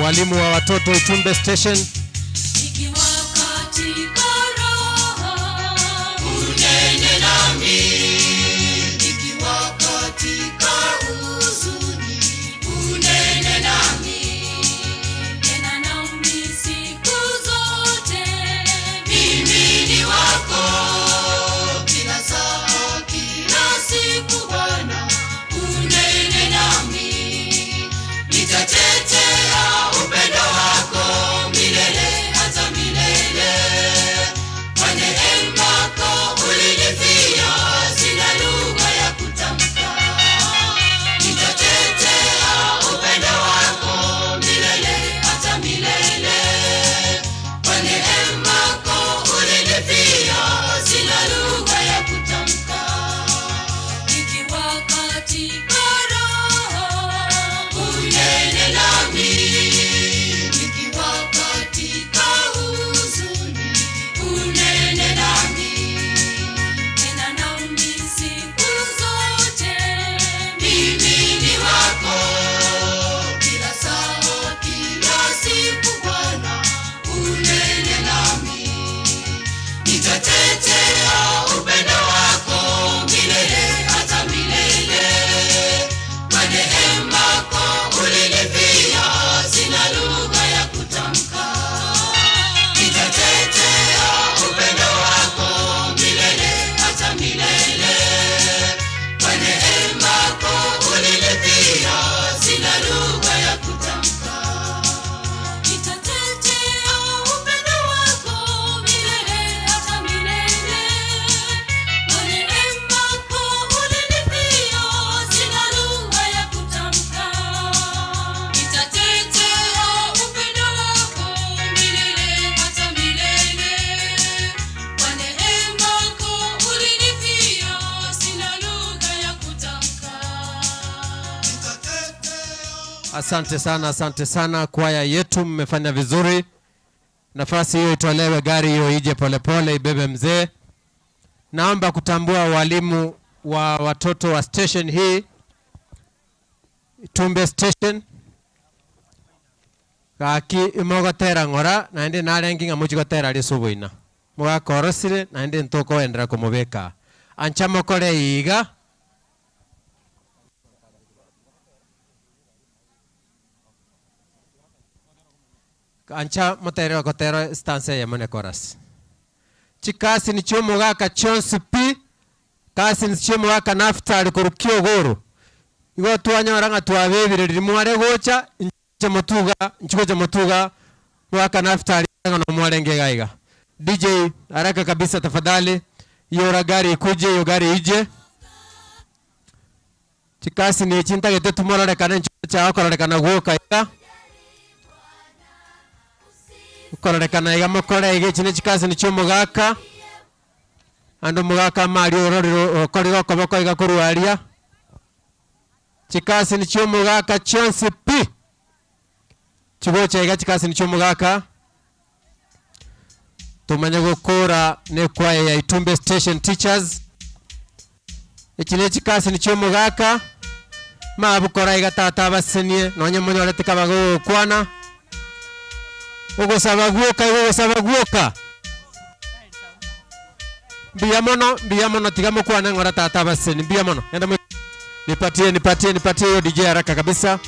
Walimu wa watoto Itumbe Station. Nikiwa katika raha, unene nami. Nikiwa katika huzuni, unene nami. Tena nami siku zote, mimi ni wako. Kila saa, kila siku Bwana, unene nami. Nitatetea upendo wako milele hata milele. Kwa neema yako ulinifia, sina lugha ya kutamka. Nitatetea upendo wako milele hata milele. Kwa neema yako ulinifia, sina lugha ya kutamka. Nikiwa katika raha, unene nami. Nikiwa katika huzuni, unene nami. Tena nami siku zote, mimi ni wako. Kila saa, kila siku Bwana, unene nami. Nitatetea upendo wako milele hata milele. Kwa neema yako ulinifia, sina lugha ya kutamka. Nitatetea upendo wako milele hata milele. Kwa neema yako ulinifia, sina lugha ya kutamka. Nitatetea upendo wako milele hata milele. Kwa neema yako ulinifia, sina lugha ya kutamka. Nitatetea upendo wako milele hata milele. Kwa neema yako ulinifia, sina lugha ya kutamka. Asante sana, asante sana kwaya yetu, mmefanya vizuri. Nafasi hiyo itolewe, gari hiyo ije polepole ibebe mzee. Naomba kutambua walimu wa watoto wa station hii, Tumbe Station. Gaki imogotera ng'ora naende narengi ng'a mochigotera risubuina mugakorosire naende ntokoendera komobeka ancha mokore iga. Ancha motere gotera stance ya mone chorus chikasi ni chiomogaka chionsi pi kasi ni chiomogaka Naftali korukia ogoro igo twanyora ng'a twabebire riri mware gocha nche motuga nchigocha motuga mwaka Naftali ng'a no mwarenge iga iga. DJ haraka kabisa tafadhali, hiyo gari ikuje, hiyo gari ije. Chikasi ni chintagete tumororekane nchigocha okororekana gwoka iga okororekana iga mokore iga echi ne chikasi ni chiomogaka ande omogaka amari ororire okorire okoboko iga korwa aria. Chikasi ni chiomogaka chionsi pi chigocha iga chikasi ni chiomogaka tumanye gokora ne kwaya ya Itumbe Station Teachers. Echi ne chikasi ni chiomogaka mabukora iga tata abasenie nonye monyorete kabagokwana ogosaba gwoka igo ogosaba gwoka mbuya mono mbuya mono tiga mokwane ng'ora tata abaseni mbuya mono enda nipatie nipatie nipatie hiyo DJ haraka kabisa.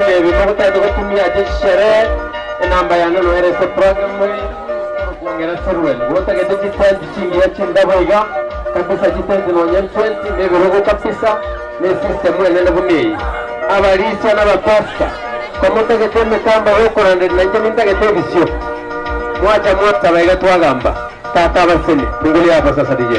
Buna ebi mogotagete gotumia ase chisherehe, enamba yane noere ase program eye, okwongera serwel. Gotagete chitenti chingiya chindabo iga, kabisa chitenti nonye 20 nebirogo kabisa, ne system enene buna eye. Abarisia n'abapasta, komotagete emikamba yokoranderia nainche nintagete ebisio. Mwacha mwasaba iga twagamba. Tata abaseni, fungulia hapa sasa DJ.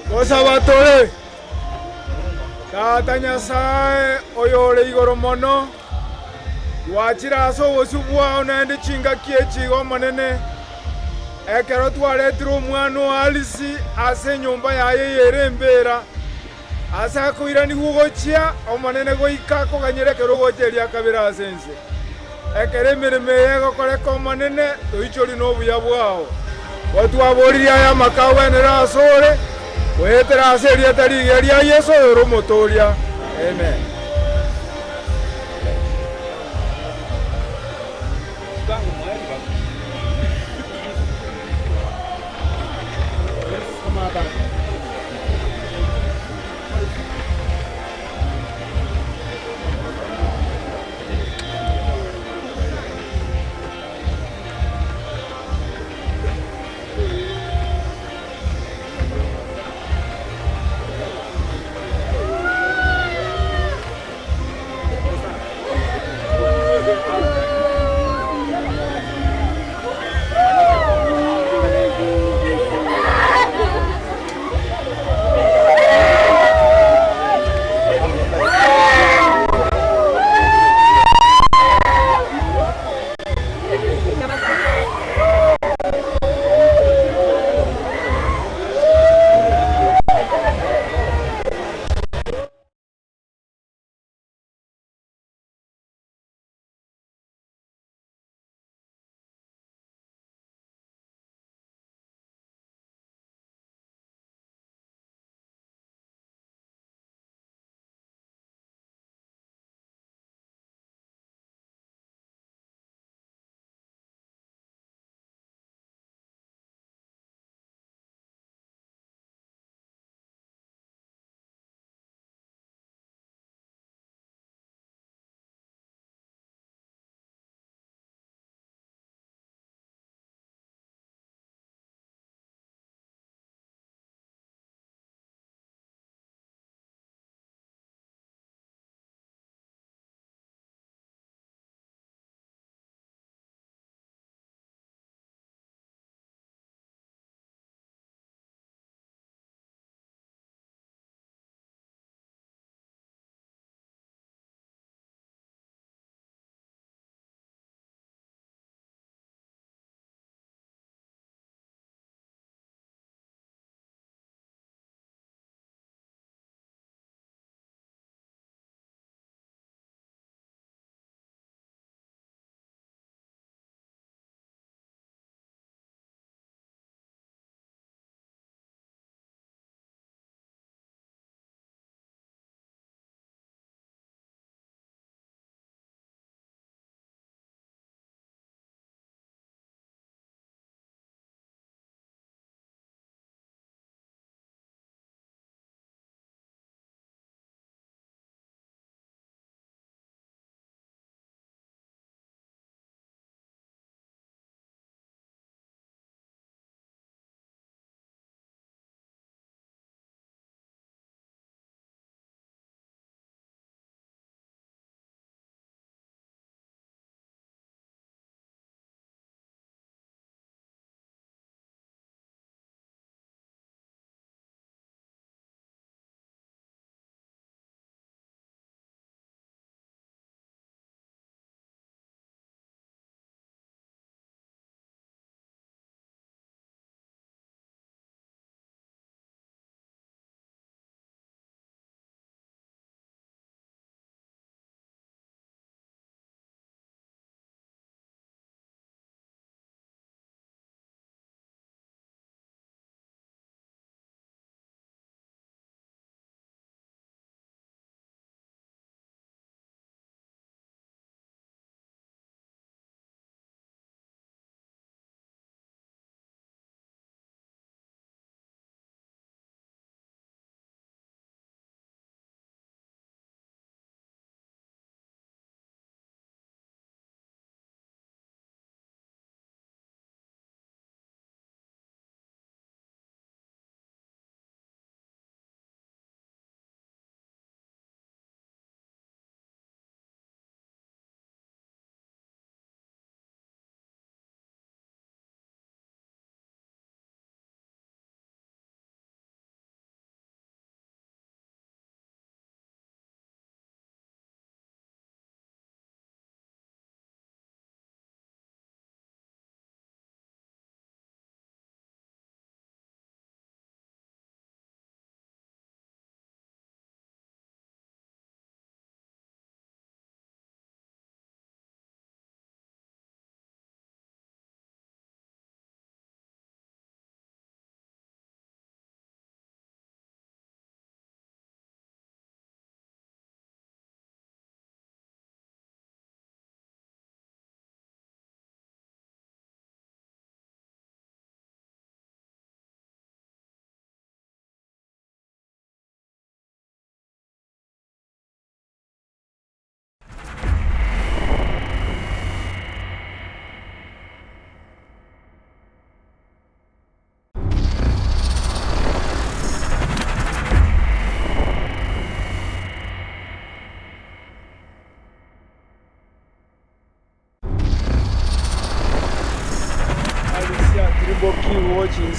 Gosaba tore, Tata Nyasae oyore igoro mono, gwachire ase obosio bwao naende chingaki echi iga Omonene, ekero twaretire omwana o Alice ase enyomba yaye eyere embera, ase akoiranigwa gochia, Omonene goika akoganyere ekero ogocha eria kabere ase ense. Ekero emeremo eye egokoreka Omonene, toichorie nobuya bwao. Gotwaboririe aya amaka agwenere asore, goetera ase erieta rigiya ria Yeso oyore Omotoria. Amen.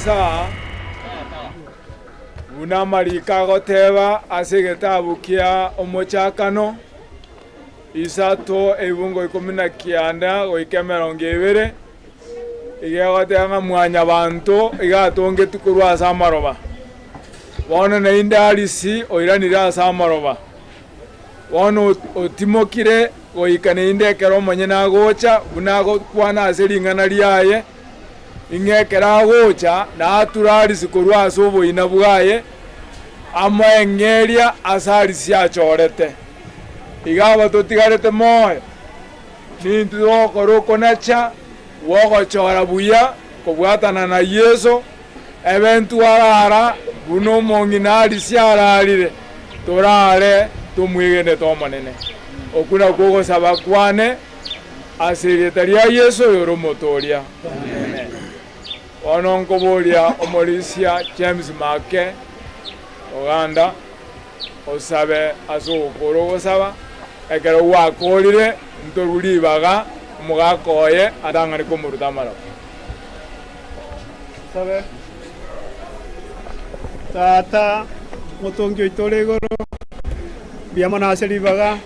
Chinsaa buna amariko agoteba ase egetabu kia Omochakano, isato ebibungo ikomi na kianda goika emerongo ebere, iga egoteba ng'a mwanyabanto iga atongetwe korwa ase amaroba. Bono naende Arisi oiranire ase amaroba. Bono otimokire goika naende ekero omonyene agocha, buna agokwana ase ring'ana riaye, ing'a ekero agocha nature Arisi korwa ase oboina bwaye, amoe eng'eria ase Arisi achorete. Iga aba totigarete moyo, nintwe togokora okonacha gw'ogochora buya kobwatana na Yeso, Ebe ntwarara buna omong'ina Arisi ararire, torare tomwegenete Omonene. Okwo nakwo ogosaba kwane ase erieta ria Yeso oyore Omotooria. Amen. Bono nkoboria omorisia James Make Oganda osabe ase ogokora ogosaba, ekero gwakorire ntorwe ribaga omogaka oye atang'ane komoruta amaroba. Tosabe. Tata, Omotongi oito ore igoro, mbuya mono ase ribaga,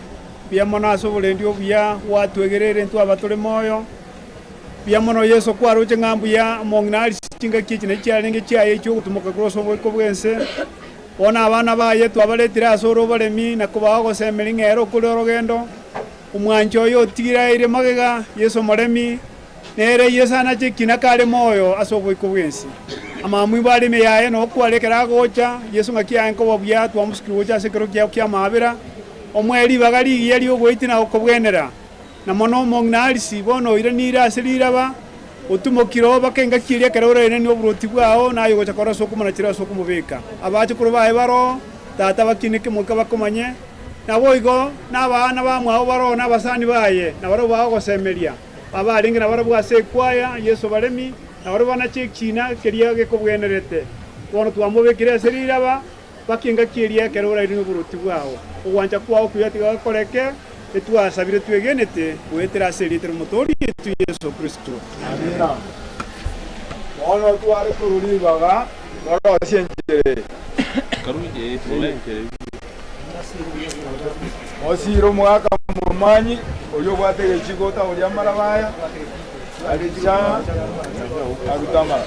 mbuya mono ase oborendi obuya gwatwegereire intwe aba tore moyo. Mbuya mono Yeso kwaroche ng'a mbuya omong'ina aria chingaki echi nachi chiarenge chiaye chi'ogotumoka korwa ase oboiko bw'ense. Bono abana baye twabaretire ase ore oboremi na kobaa ogosemeria ng'a ere okore orogendo. Omwanchi oye otigire aire magega, Yeso omoremi, Nere Yeso anache ekina kare moyo ase oboiko bw'ense. Amamwibo are ime yaye nokware ekero agocha, Yeso ng'aki aye nkoba buya twamosikire gocha ase ekero kiao ki'amaabera, omoe ribaga rigiya ri'ogoitia na gokobwenera. Na mono omong'ina Arisi bono oiranire ase riraba, otumokire oo baka engaki eria ekero orairanie oborwoti bwao, naye ogocha korora ase okomonachera ase okomobeka. Abachokoro baye baroo, Tata bakineke moika bakomanye, naboigo nabana bamwabo baroo na abasani baye, nabarabwo bagogosemeria. Abarenge nabarabwo ase ekwaya, Yeso baremi, nabarabwo banache ekiina keria gekobwenerete. Bono twamobekire ase riraba, baka engaki eria ekero orairanie oboroti bwao. Ogwancha kwao kuya tiga gokoreke, etwasabire twegenete goetera ase erieta ri'Omotoori oito Yeso Kristo. Amina. Bono tware korwa ribaga torosie enchera eye. Osiire omogaka momanyi, oria obwate egechiko otagoria amaraba aya, aricha arute amaraba.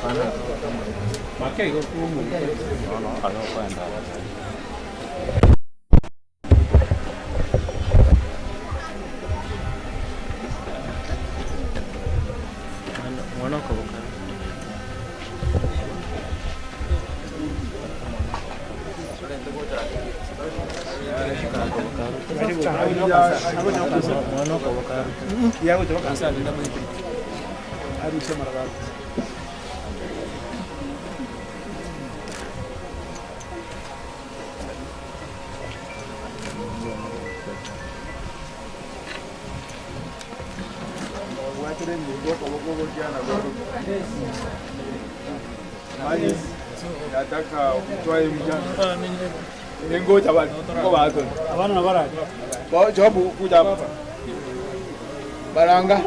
Baranga.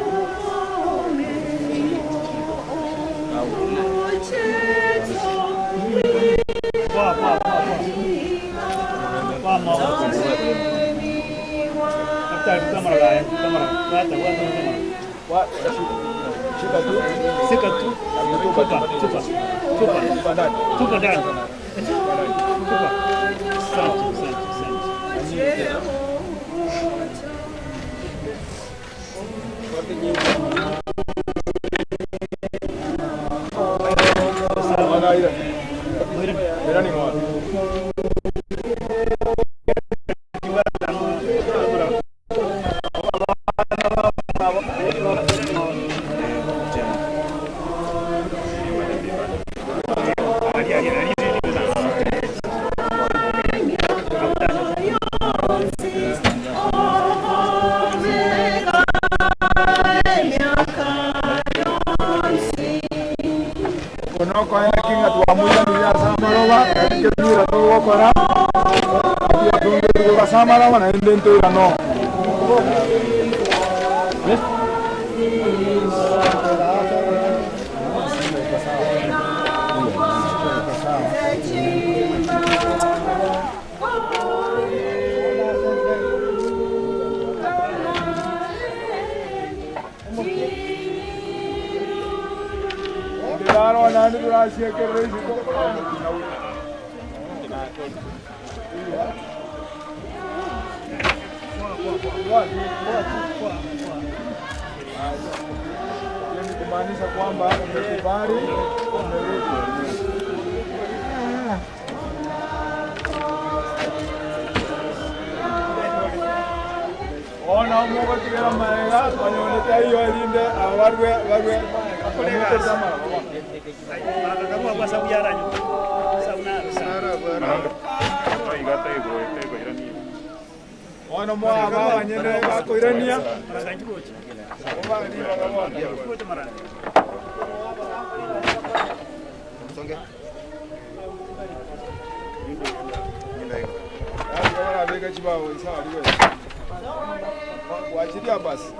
Oko nokoeneki ng'a twamoiranirie ase amaroba, naende kemira togokora, twatongire ase amaroba naende ntoirane oo. Nani turasiekerera isiko. Hiyo ni kumaanisha kwamba umekubali, umerudi. Ona omugotigera maega banyonete iyo erinde abarwe barwe Ono mwaba abanyene bakoirania. Barabeka chibao isaliwe. Wachilia basi.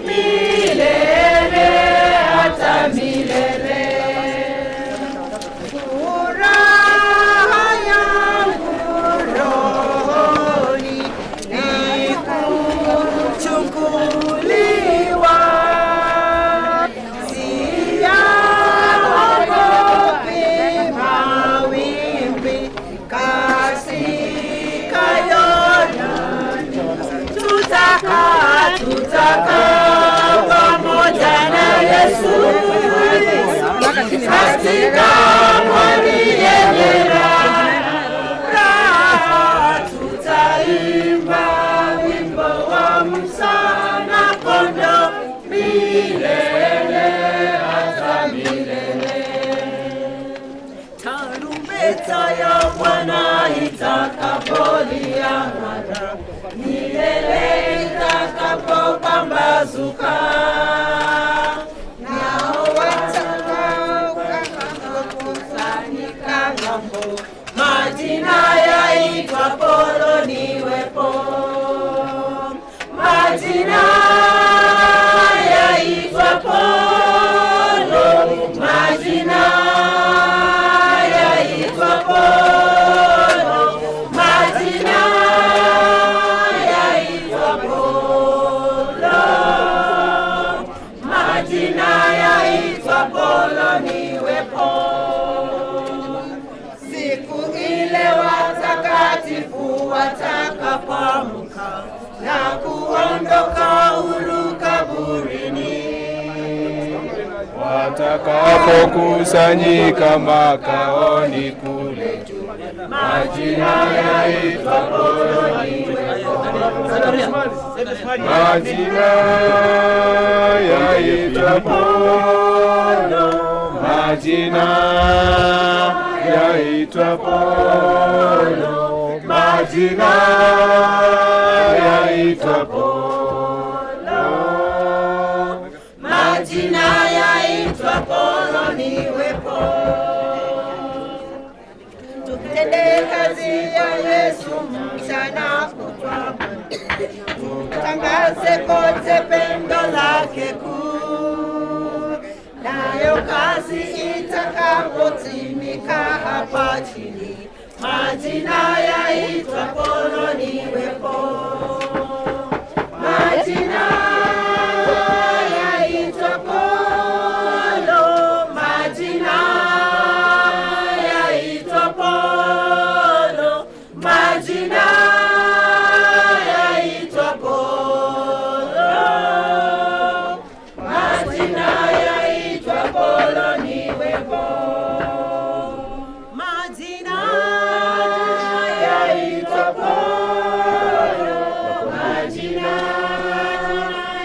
Milele hata milele. Furaha yangu rohoni ni kuchukuliwa, siyaogopi mawimbi katika Yordani. Tutakaa, tutakaa pamoja na Yesu katika pwani yenye raha, tutaimba wimbo wa Musa na kondoo milele hata milele. Tarumbeta ya Bwana itakapolia mara, milele itakapopambazuka, nao watakaokusanyika ng'ambo, majina yaitwapo niwepo, majina yaitwapo, majina yaitwapo, majina yaitwapo, majina yaitwapo niwepo. Siku ile watakatifu watakapoamka na kuondoka huru kaburini, Watakapokusanyika makaoni kule juu, majina yaitwapo majina yaitwapo, majina yaitwapo, majina yaitwapo, majina yaitwapo niwepo. Tutende kazi ya Yesu mchana kutwa, tutangaze kote pendo lake kuu, nayo kazi itakapotimika hapa chini, majina yaitwapo niwepo, majina yaitwapo, majina yaitwapo, majina yaitwapo, majina yaitwapo niwepo, majina yaitwapo, majina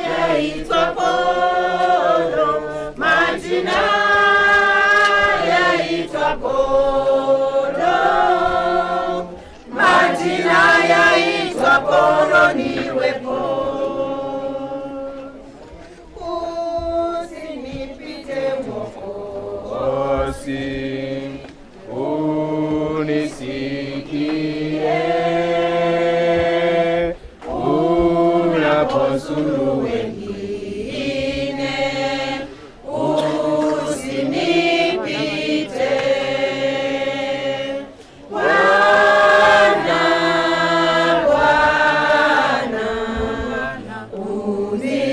yaitwapo, majina yaitwapo, majina yaitwapo niwepo. Usinipite Mwokozi, unisikie unaposuru wengine, usinipite Bwana, Bwana, unisikie.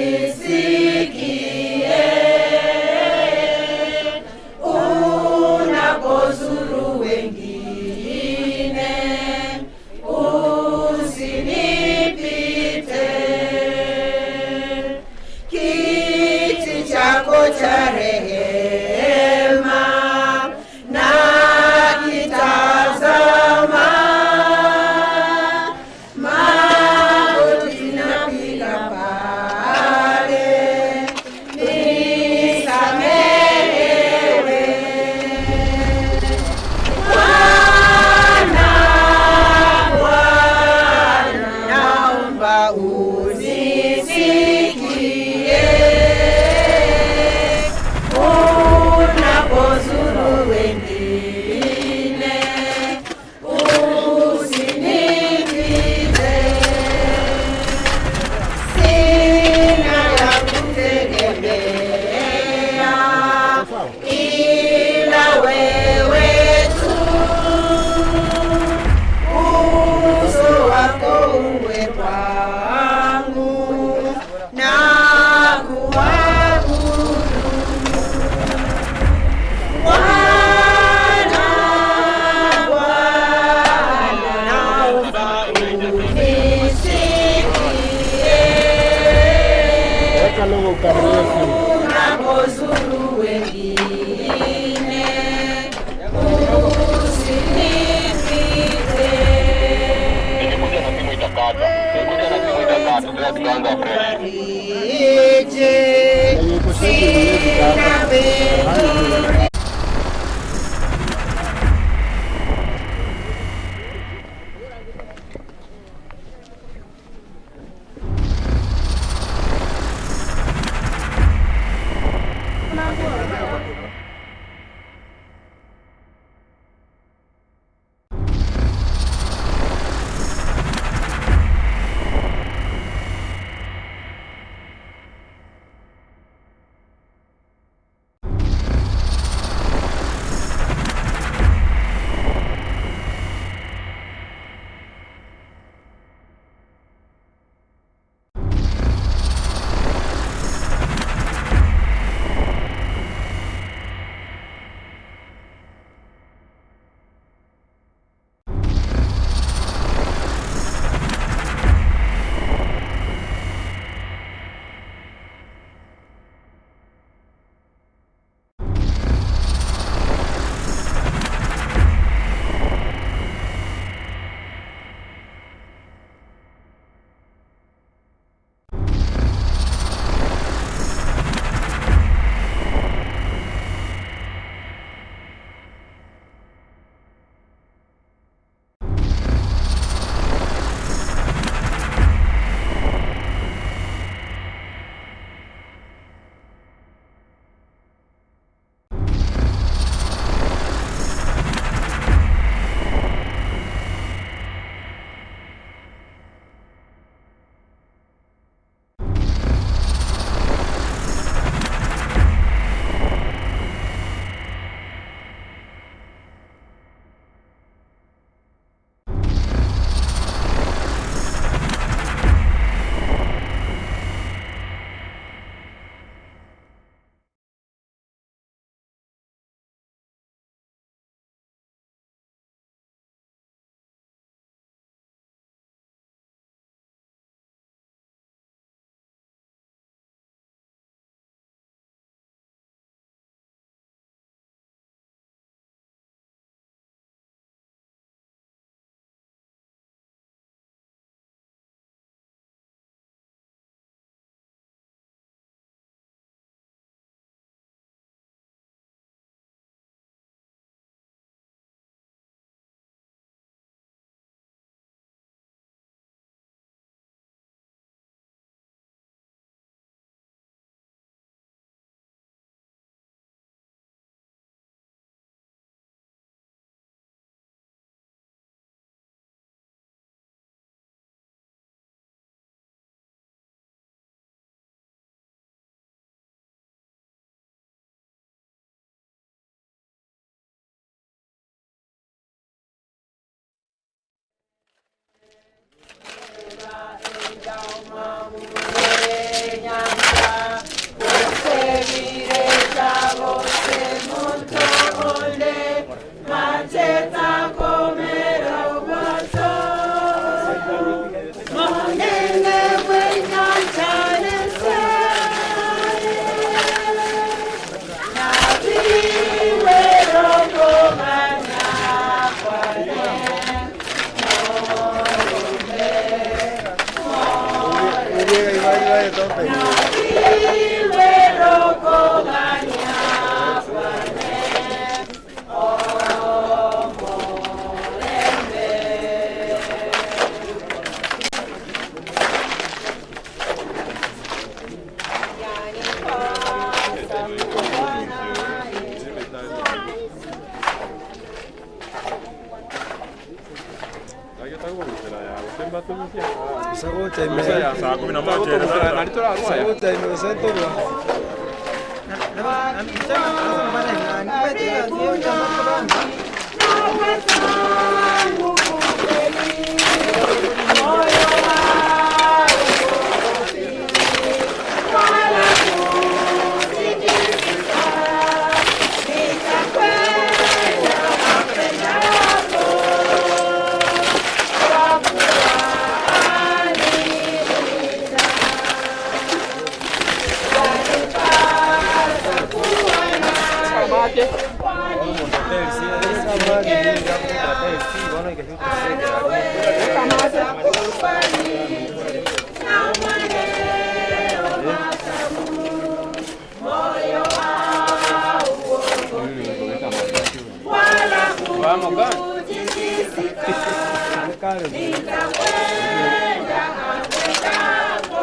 Nitakwenda akwendapo,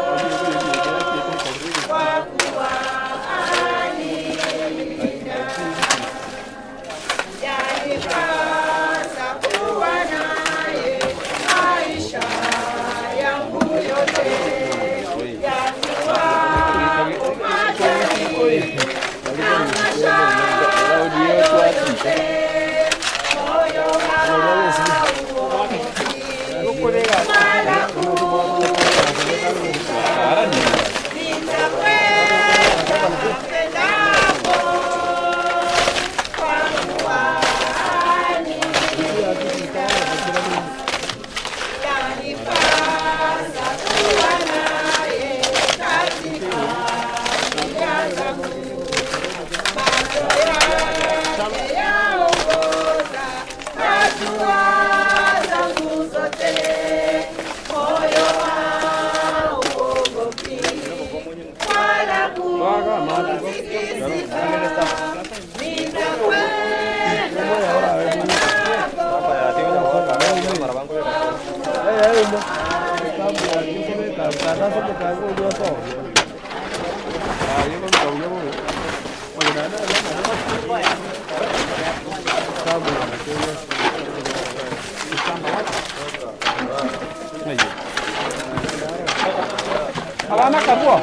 kwa kuwa aninda. Yanipasa kuwa naye maisha yangu yote, yakuwapo majani na mashaka yoyote, moyo hauogopi wala kutikisika. Nitakwenda apendapo, kwa kuwa aninda. Yanipasa kuwa naye katika shida zangu, macho yake yaongoza hatua zangu zote, moyo hauogopi wala kutikisika. Nitakwenda Abana kabwo.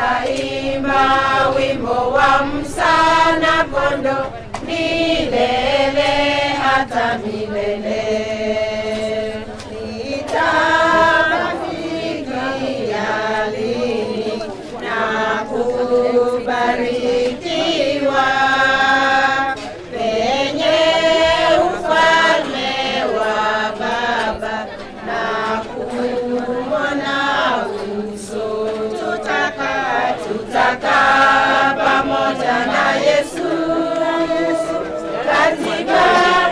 Tutaimba wimbo wa msana kondo milele hata milele. Nitafikia lini na kubarikiwa penye ufalme wa Baba na kumwona uso. Tutakaa, tutakaa pamoja na Yesu katika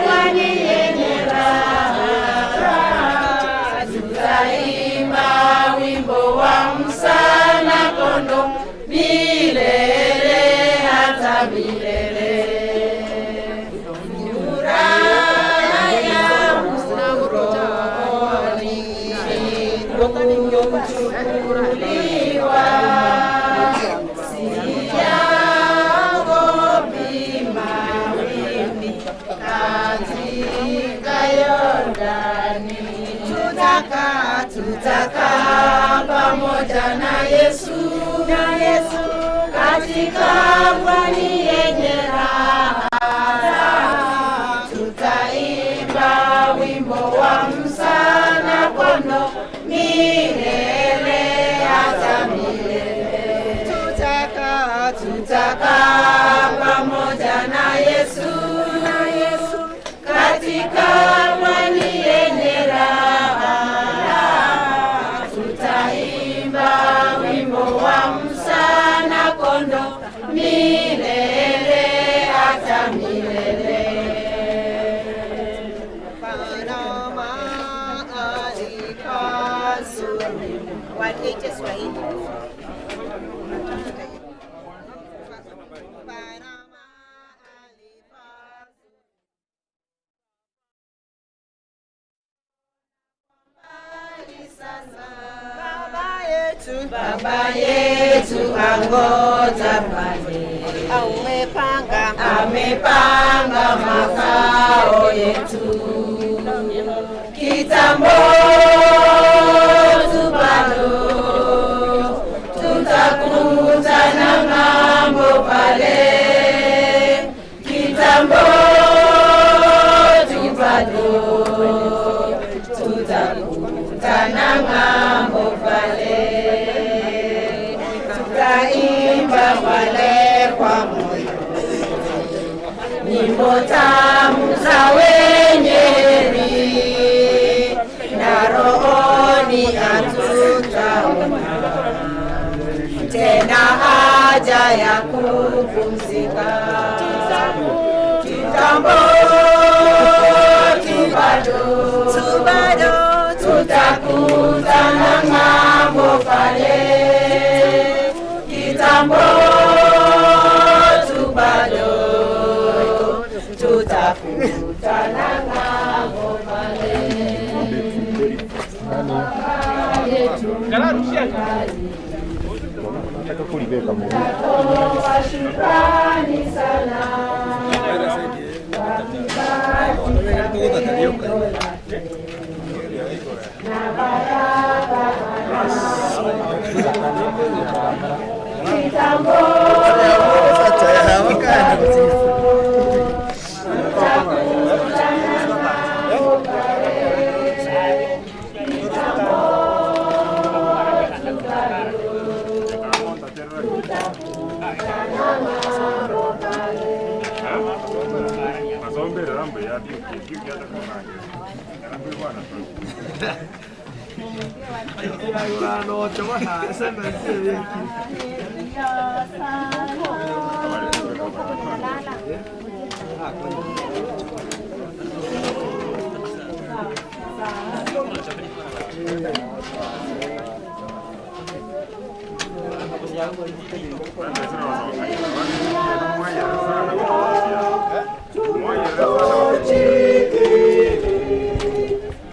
pwani yenye raha. milele. Furaha yangu rohoni kuchukuliwa, siyaogopi mawimbi katika Yordani. Tutakaa, tutakaa pamoja na Yesu, na Yesu katika pwani yenye raha. Tutaimba wimbo wa msana kondo milele hata milele. Tutakaa, tutakaa pamoja na Yesu, na Yesu katika pwani yenye raha. Tutaimba wimbo wa msana kondo milele hata milele. Waite Swahili. Baba yetu angoja pale, Amepanga, amepanga makao yetu kitambo tu bado tutakutana ng'ambo pale, kitambo tu bado tutakutana ng'ambo pale, tutaimba pale kwa moyo nyimbo tamu za wenye heri, na rohoni hatutaona tena haja ya kupumzika. Kitambo tu bado tutakutana ng'ambo pale, kitambo tu bado tutakutana ng'ambo pale. Toa shukrani sana kwa pendo lake na baraka kitambo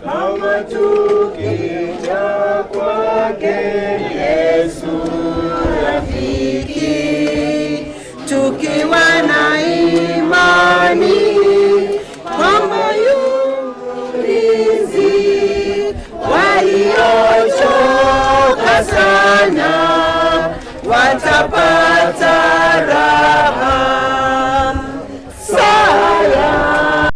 Kama tukija kwake Yesu rafiki, tukiwa na imani kwamba yu mlinzi waliochoka sana watapata raha saya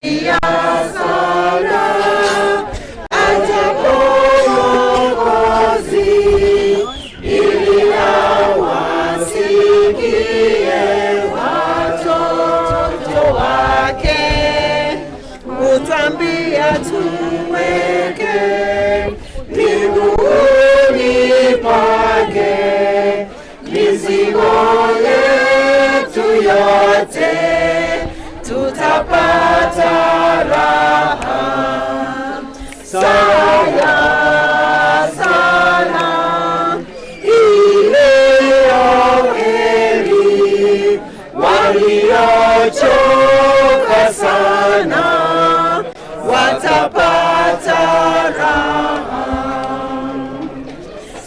ya sana ajapo Mwokozi ili awasikie watoto wake, kutwambia tuweke miguuni pake. Mizigo yetu yote tutapata raha. Saya sana iliyo heri, waliochoka sana watapata raha.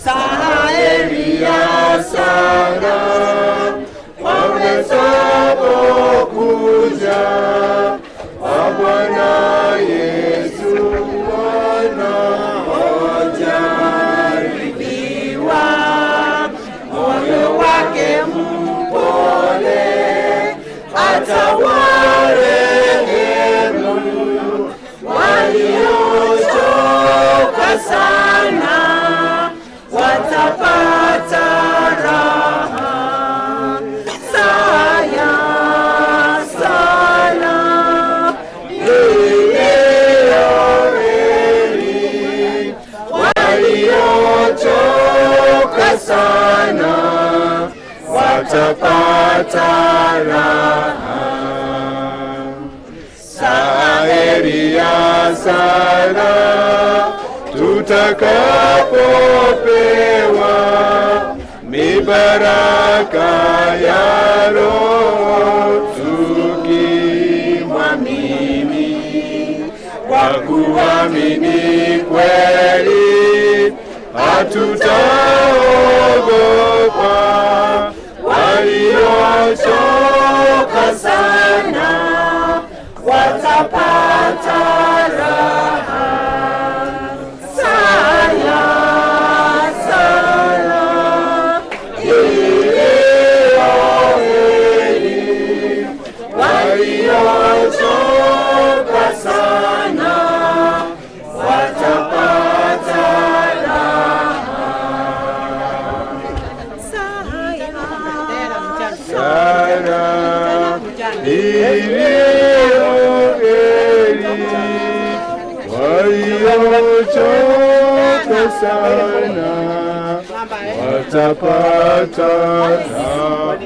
Saheri ya sana wawezapokuja kwa Bwana Yesu wanaojaribiwa, moyo wake mpole atawarehemu waliochoka sana watapata raha. Saya sana iliyo heri, waliochoka sana watapata raha. Saheri ya sana tutakapopewa mibaraka ya Roho tukimwamini, kwa kuamini kweli hatutaogopa waliochoka sana watapata raha. Saya sana iliyo heri, waliochoka sana watapata raha. Sana iliyo heri, waliochoka sana watapata raha.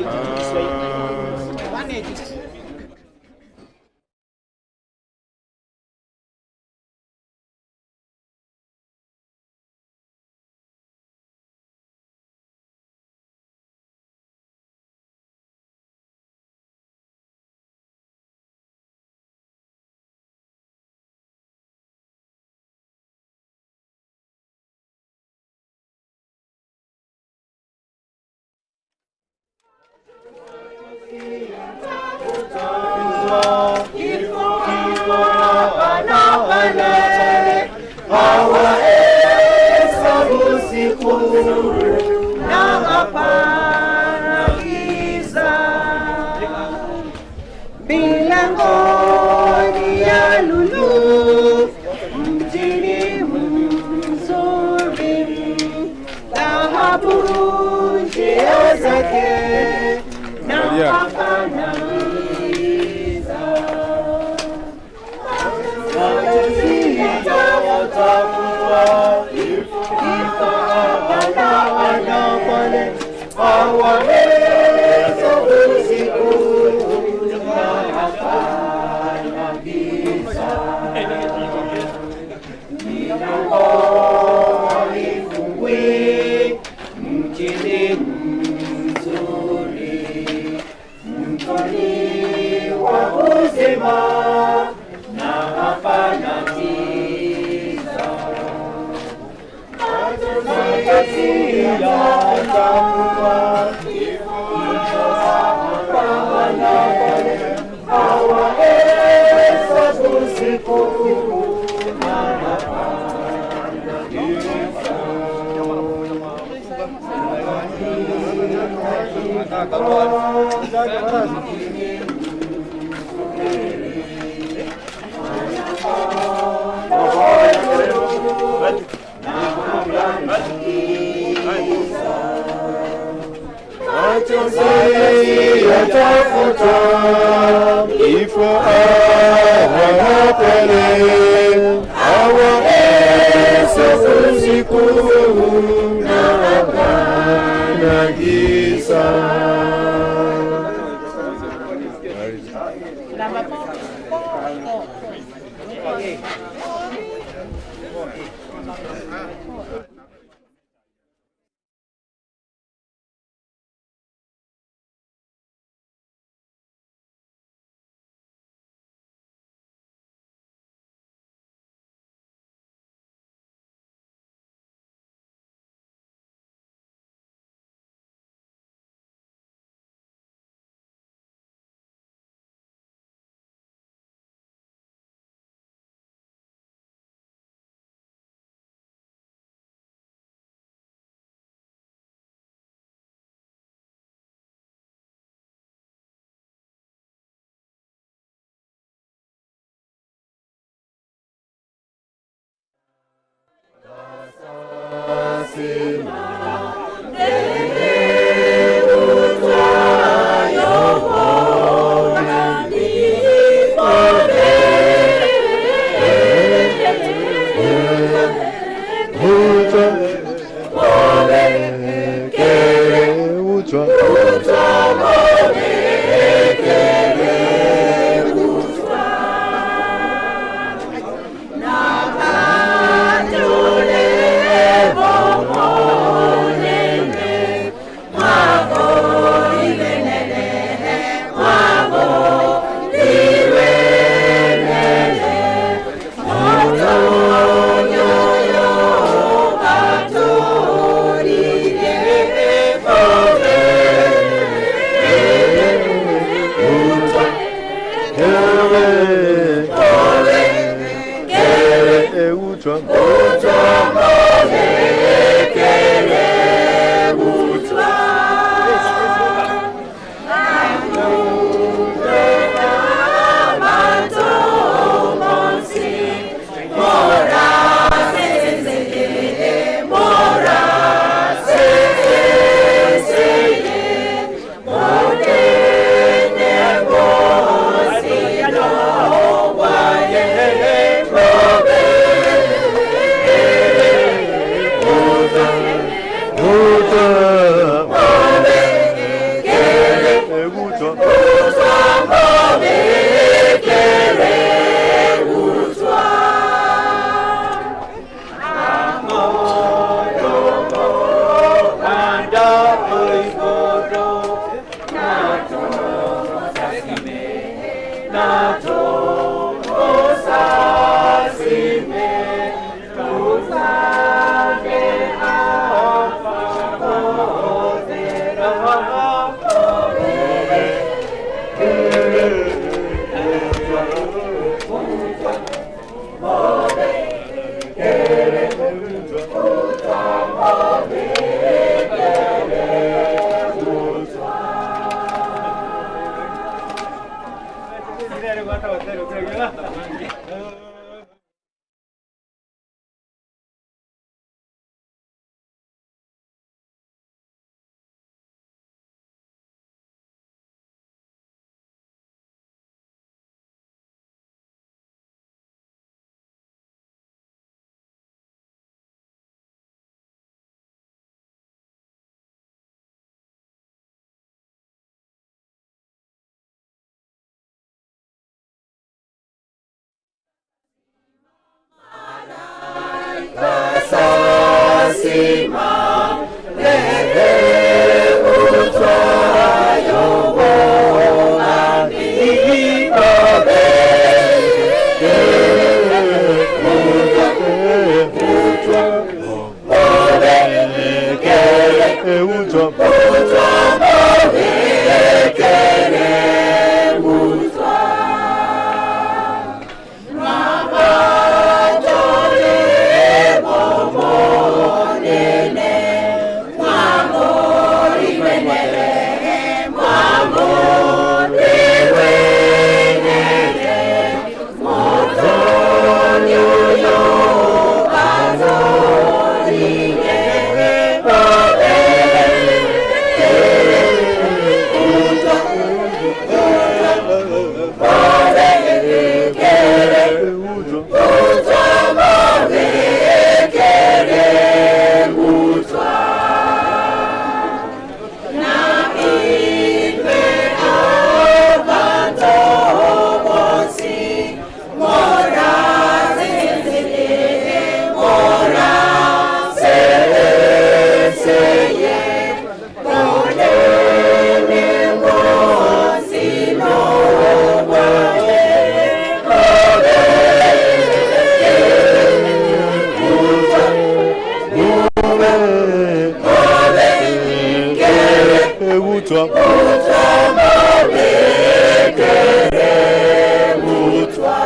Hawahesabu siku na hapana giza. Milangoni ya lulu, mjini mzuri, dhahabu njia zake na hapana giza. Mjini mzuri, mtoni wa uzima na hapana giza. Hawahesabu siku na hapana giza. Machozi yatafuta kifo hawana pale, hawahesabu siku na hapana giza. Number four. Four. Four. Four. Butwa Butwa mabekere butwa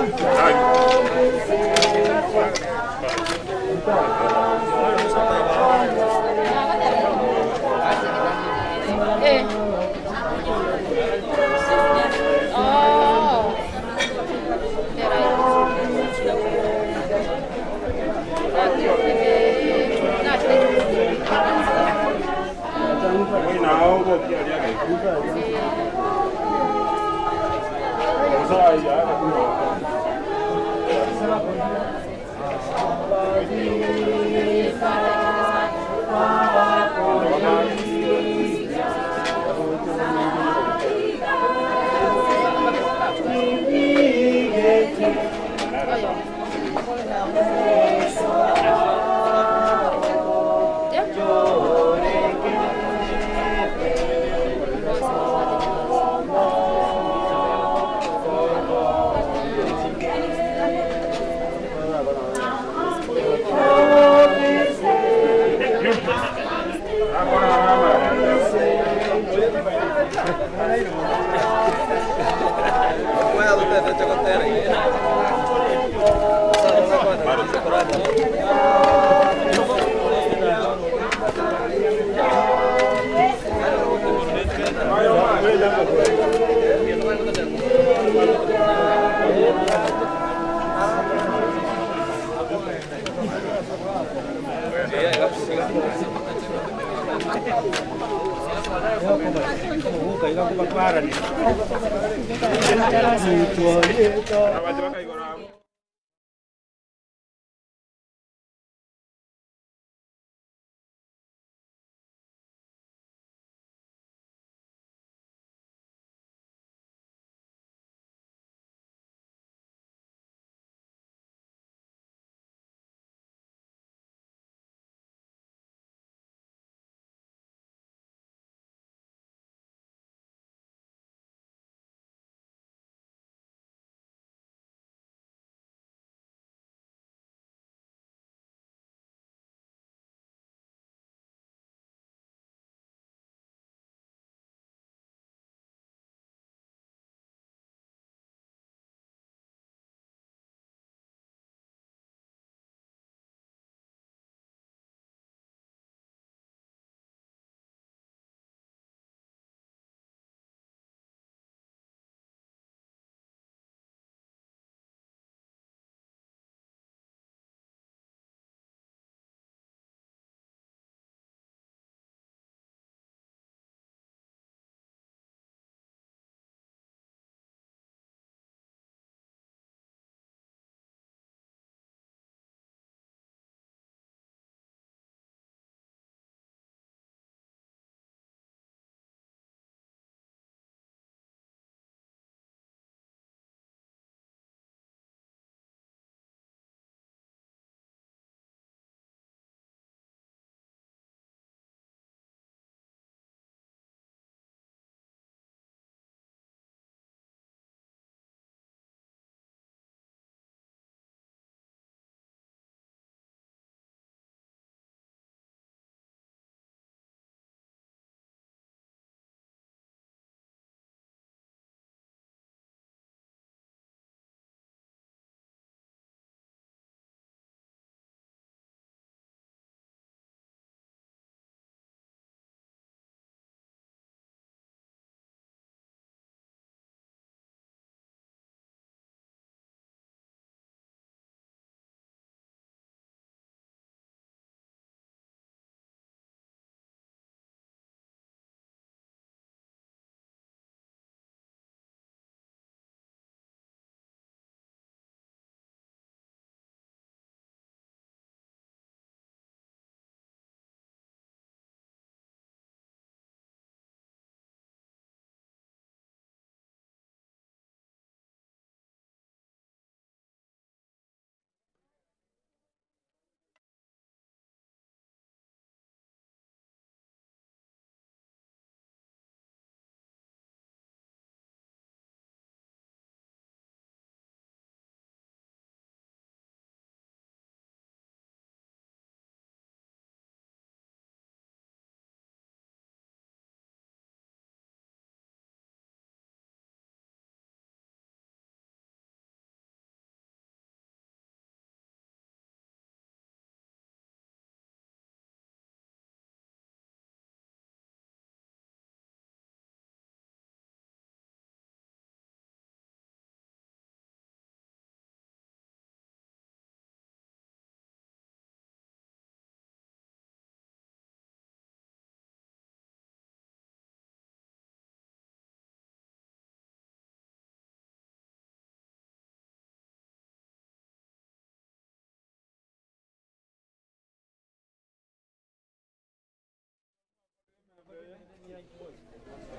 Mutwa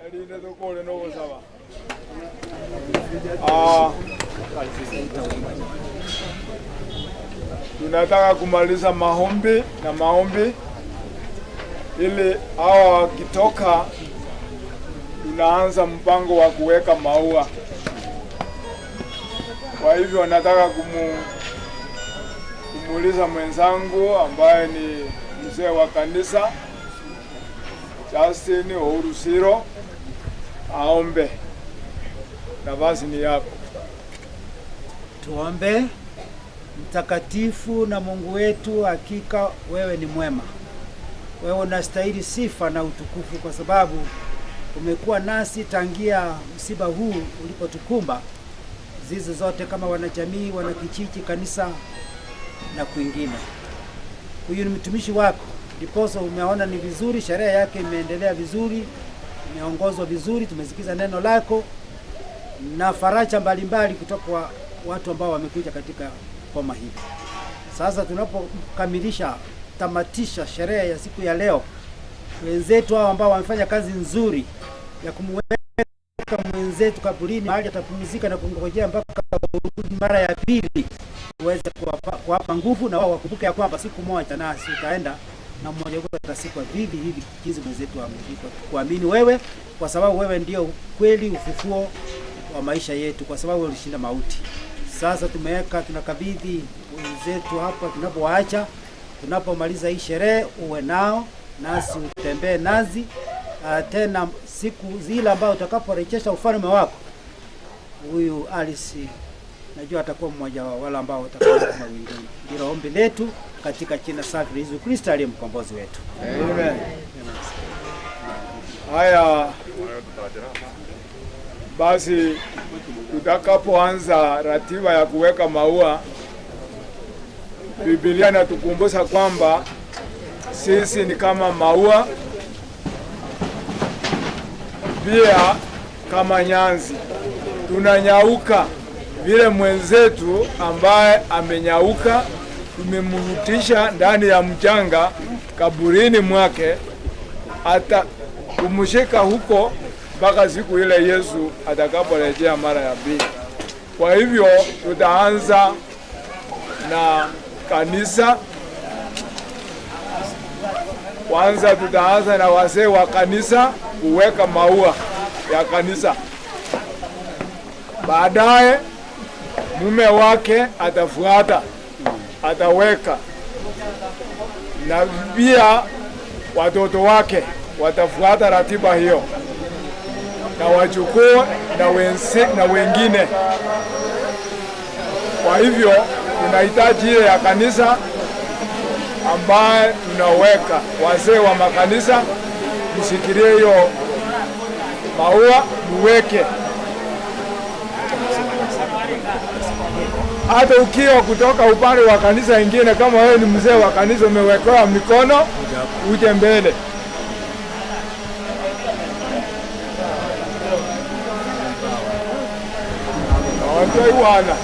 Erinde tokore nogosaba. Ah, tunataka kumaliza maombi na maombi ili hawa wakitoka, tunaanza mpango wa kuweka maua. Kwa hivyo nataka kumuuliza mwenzangu ambaye ni mzee wa kanisa Justin Ouru Siro aombe. Nafasi ni yako. Tuombe. Mtakatifu na Mungu wetu, hakika wewe ni mwema, wewe unastahili sifa na utukufu, kwa sababu umekuwa nasi tangia msiba huu ulipotukumba zizi zote kama wanajamii, wanakijiji, kanisa na kwingine. Huyu ni mtumishi wako, ndiposa umeona ni vizuri, sherehe yake imeendelea vizuri, imeongozwa vizuri, tumesikiza neno lako na faraja mbalimbali kutoka kwa watu ambao wamekuja katika boma hili. Sasa tunapokamilisha tamatisha sherehe ya siku ya leo, wenzetu hao ambao wamefanya kazi nzuri ya kumweka mwenzetu kaburini mahali atapumzika na kungojea mpaka urudi mara ya pili, uweze kuwapa nguvu na wao wakumbuke ya kwamba siku moja nasi utaenda na mmoja wetu atasikwa vivi hivi jinsi mwenzetu amezikwa. Kuamini wewe, kwa sababu wewe ndio kweli ufufuo wa maisha yetu, kwa sababu ulishinda mauti. Sasa tumeweka tunakabidhi wenzetu hapa, tunapowaacha, tunapomaliza hii sherehe, uwe nao nasi utembee nazi tena siku zile ambayo utakaporejesha ufalme wako, huyu Alice najua atakuwa mmoja wa wale ambao watakuwa mawinguni. Ndilo ombi letu katika jina safi la Yesu Kristo aliye mkombozi wetu. Amen. Haya basi, tutakapoanza ratiba ya kuweka maua, Biblia inatukumbusha kwamba sisi ni kama maua, pia kama nyanzi, tunanyauka vile mwenzetu ambaye amenyauka tumemrutisha ndani ya mchanga kaburini mwake, ata kumshika huko mpaka siku ile Yesu atakaporejea mara ya pili. Kwa hivyo tutaanza na kanisa kwanza, tutaanza na wazee wa kanisa kuweka maua ya kanisa. Baadaye mume wake atafuata, ataweka, na pia watoto wake watafuata ratiba hiyo, na wajukuu na wense, na wengine. Kwa hivyo tunahitaji ile ya kanisa ambaye tunaweka wazee wa makanisa, mshikilie hiyo maua muweke hata ukiwa kutoka upande wa kanisa ingine, kama wewe ni mzee wa kanisa umewekewa mikono, uje mbele. Nawatoi wana.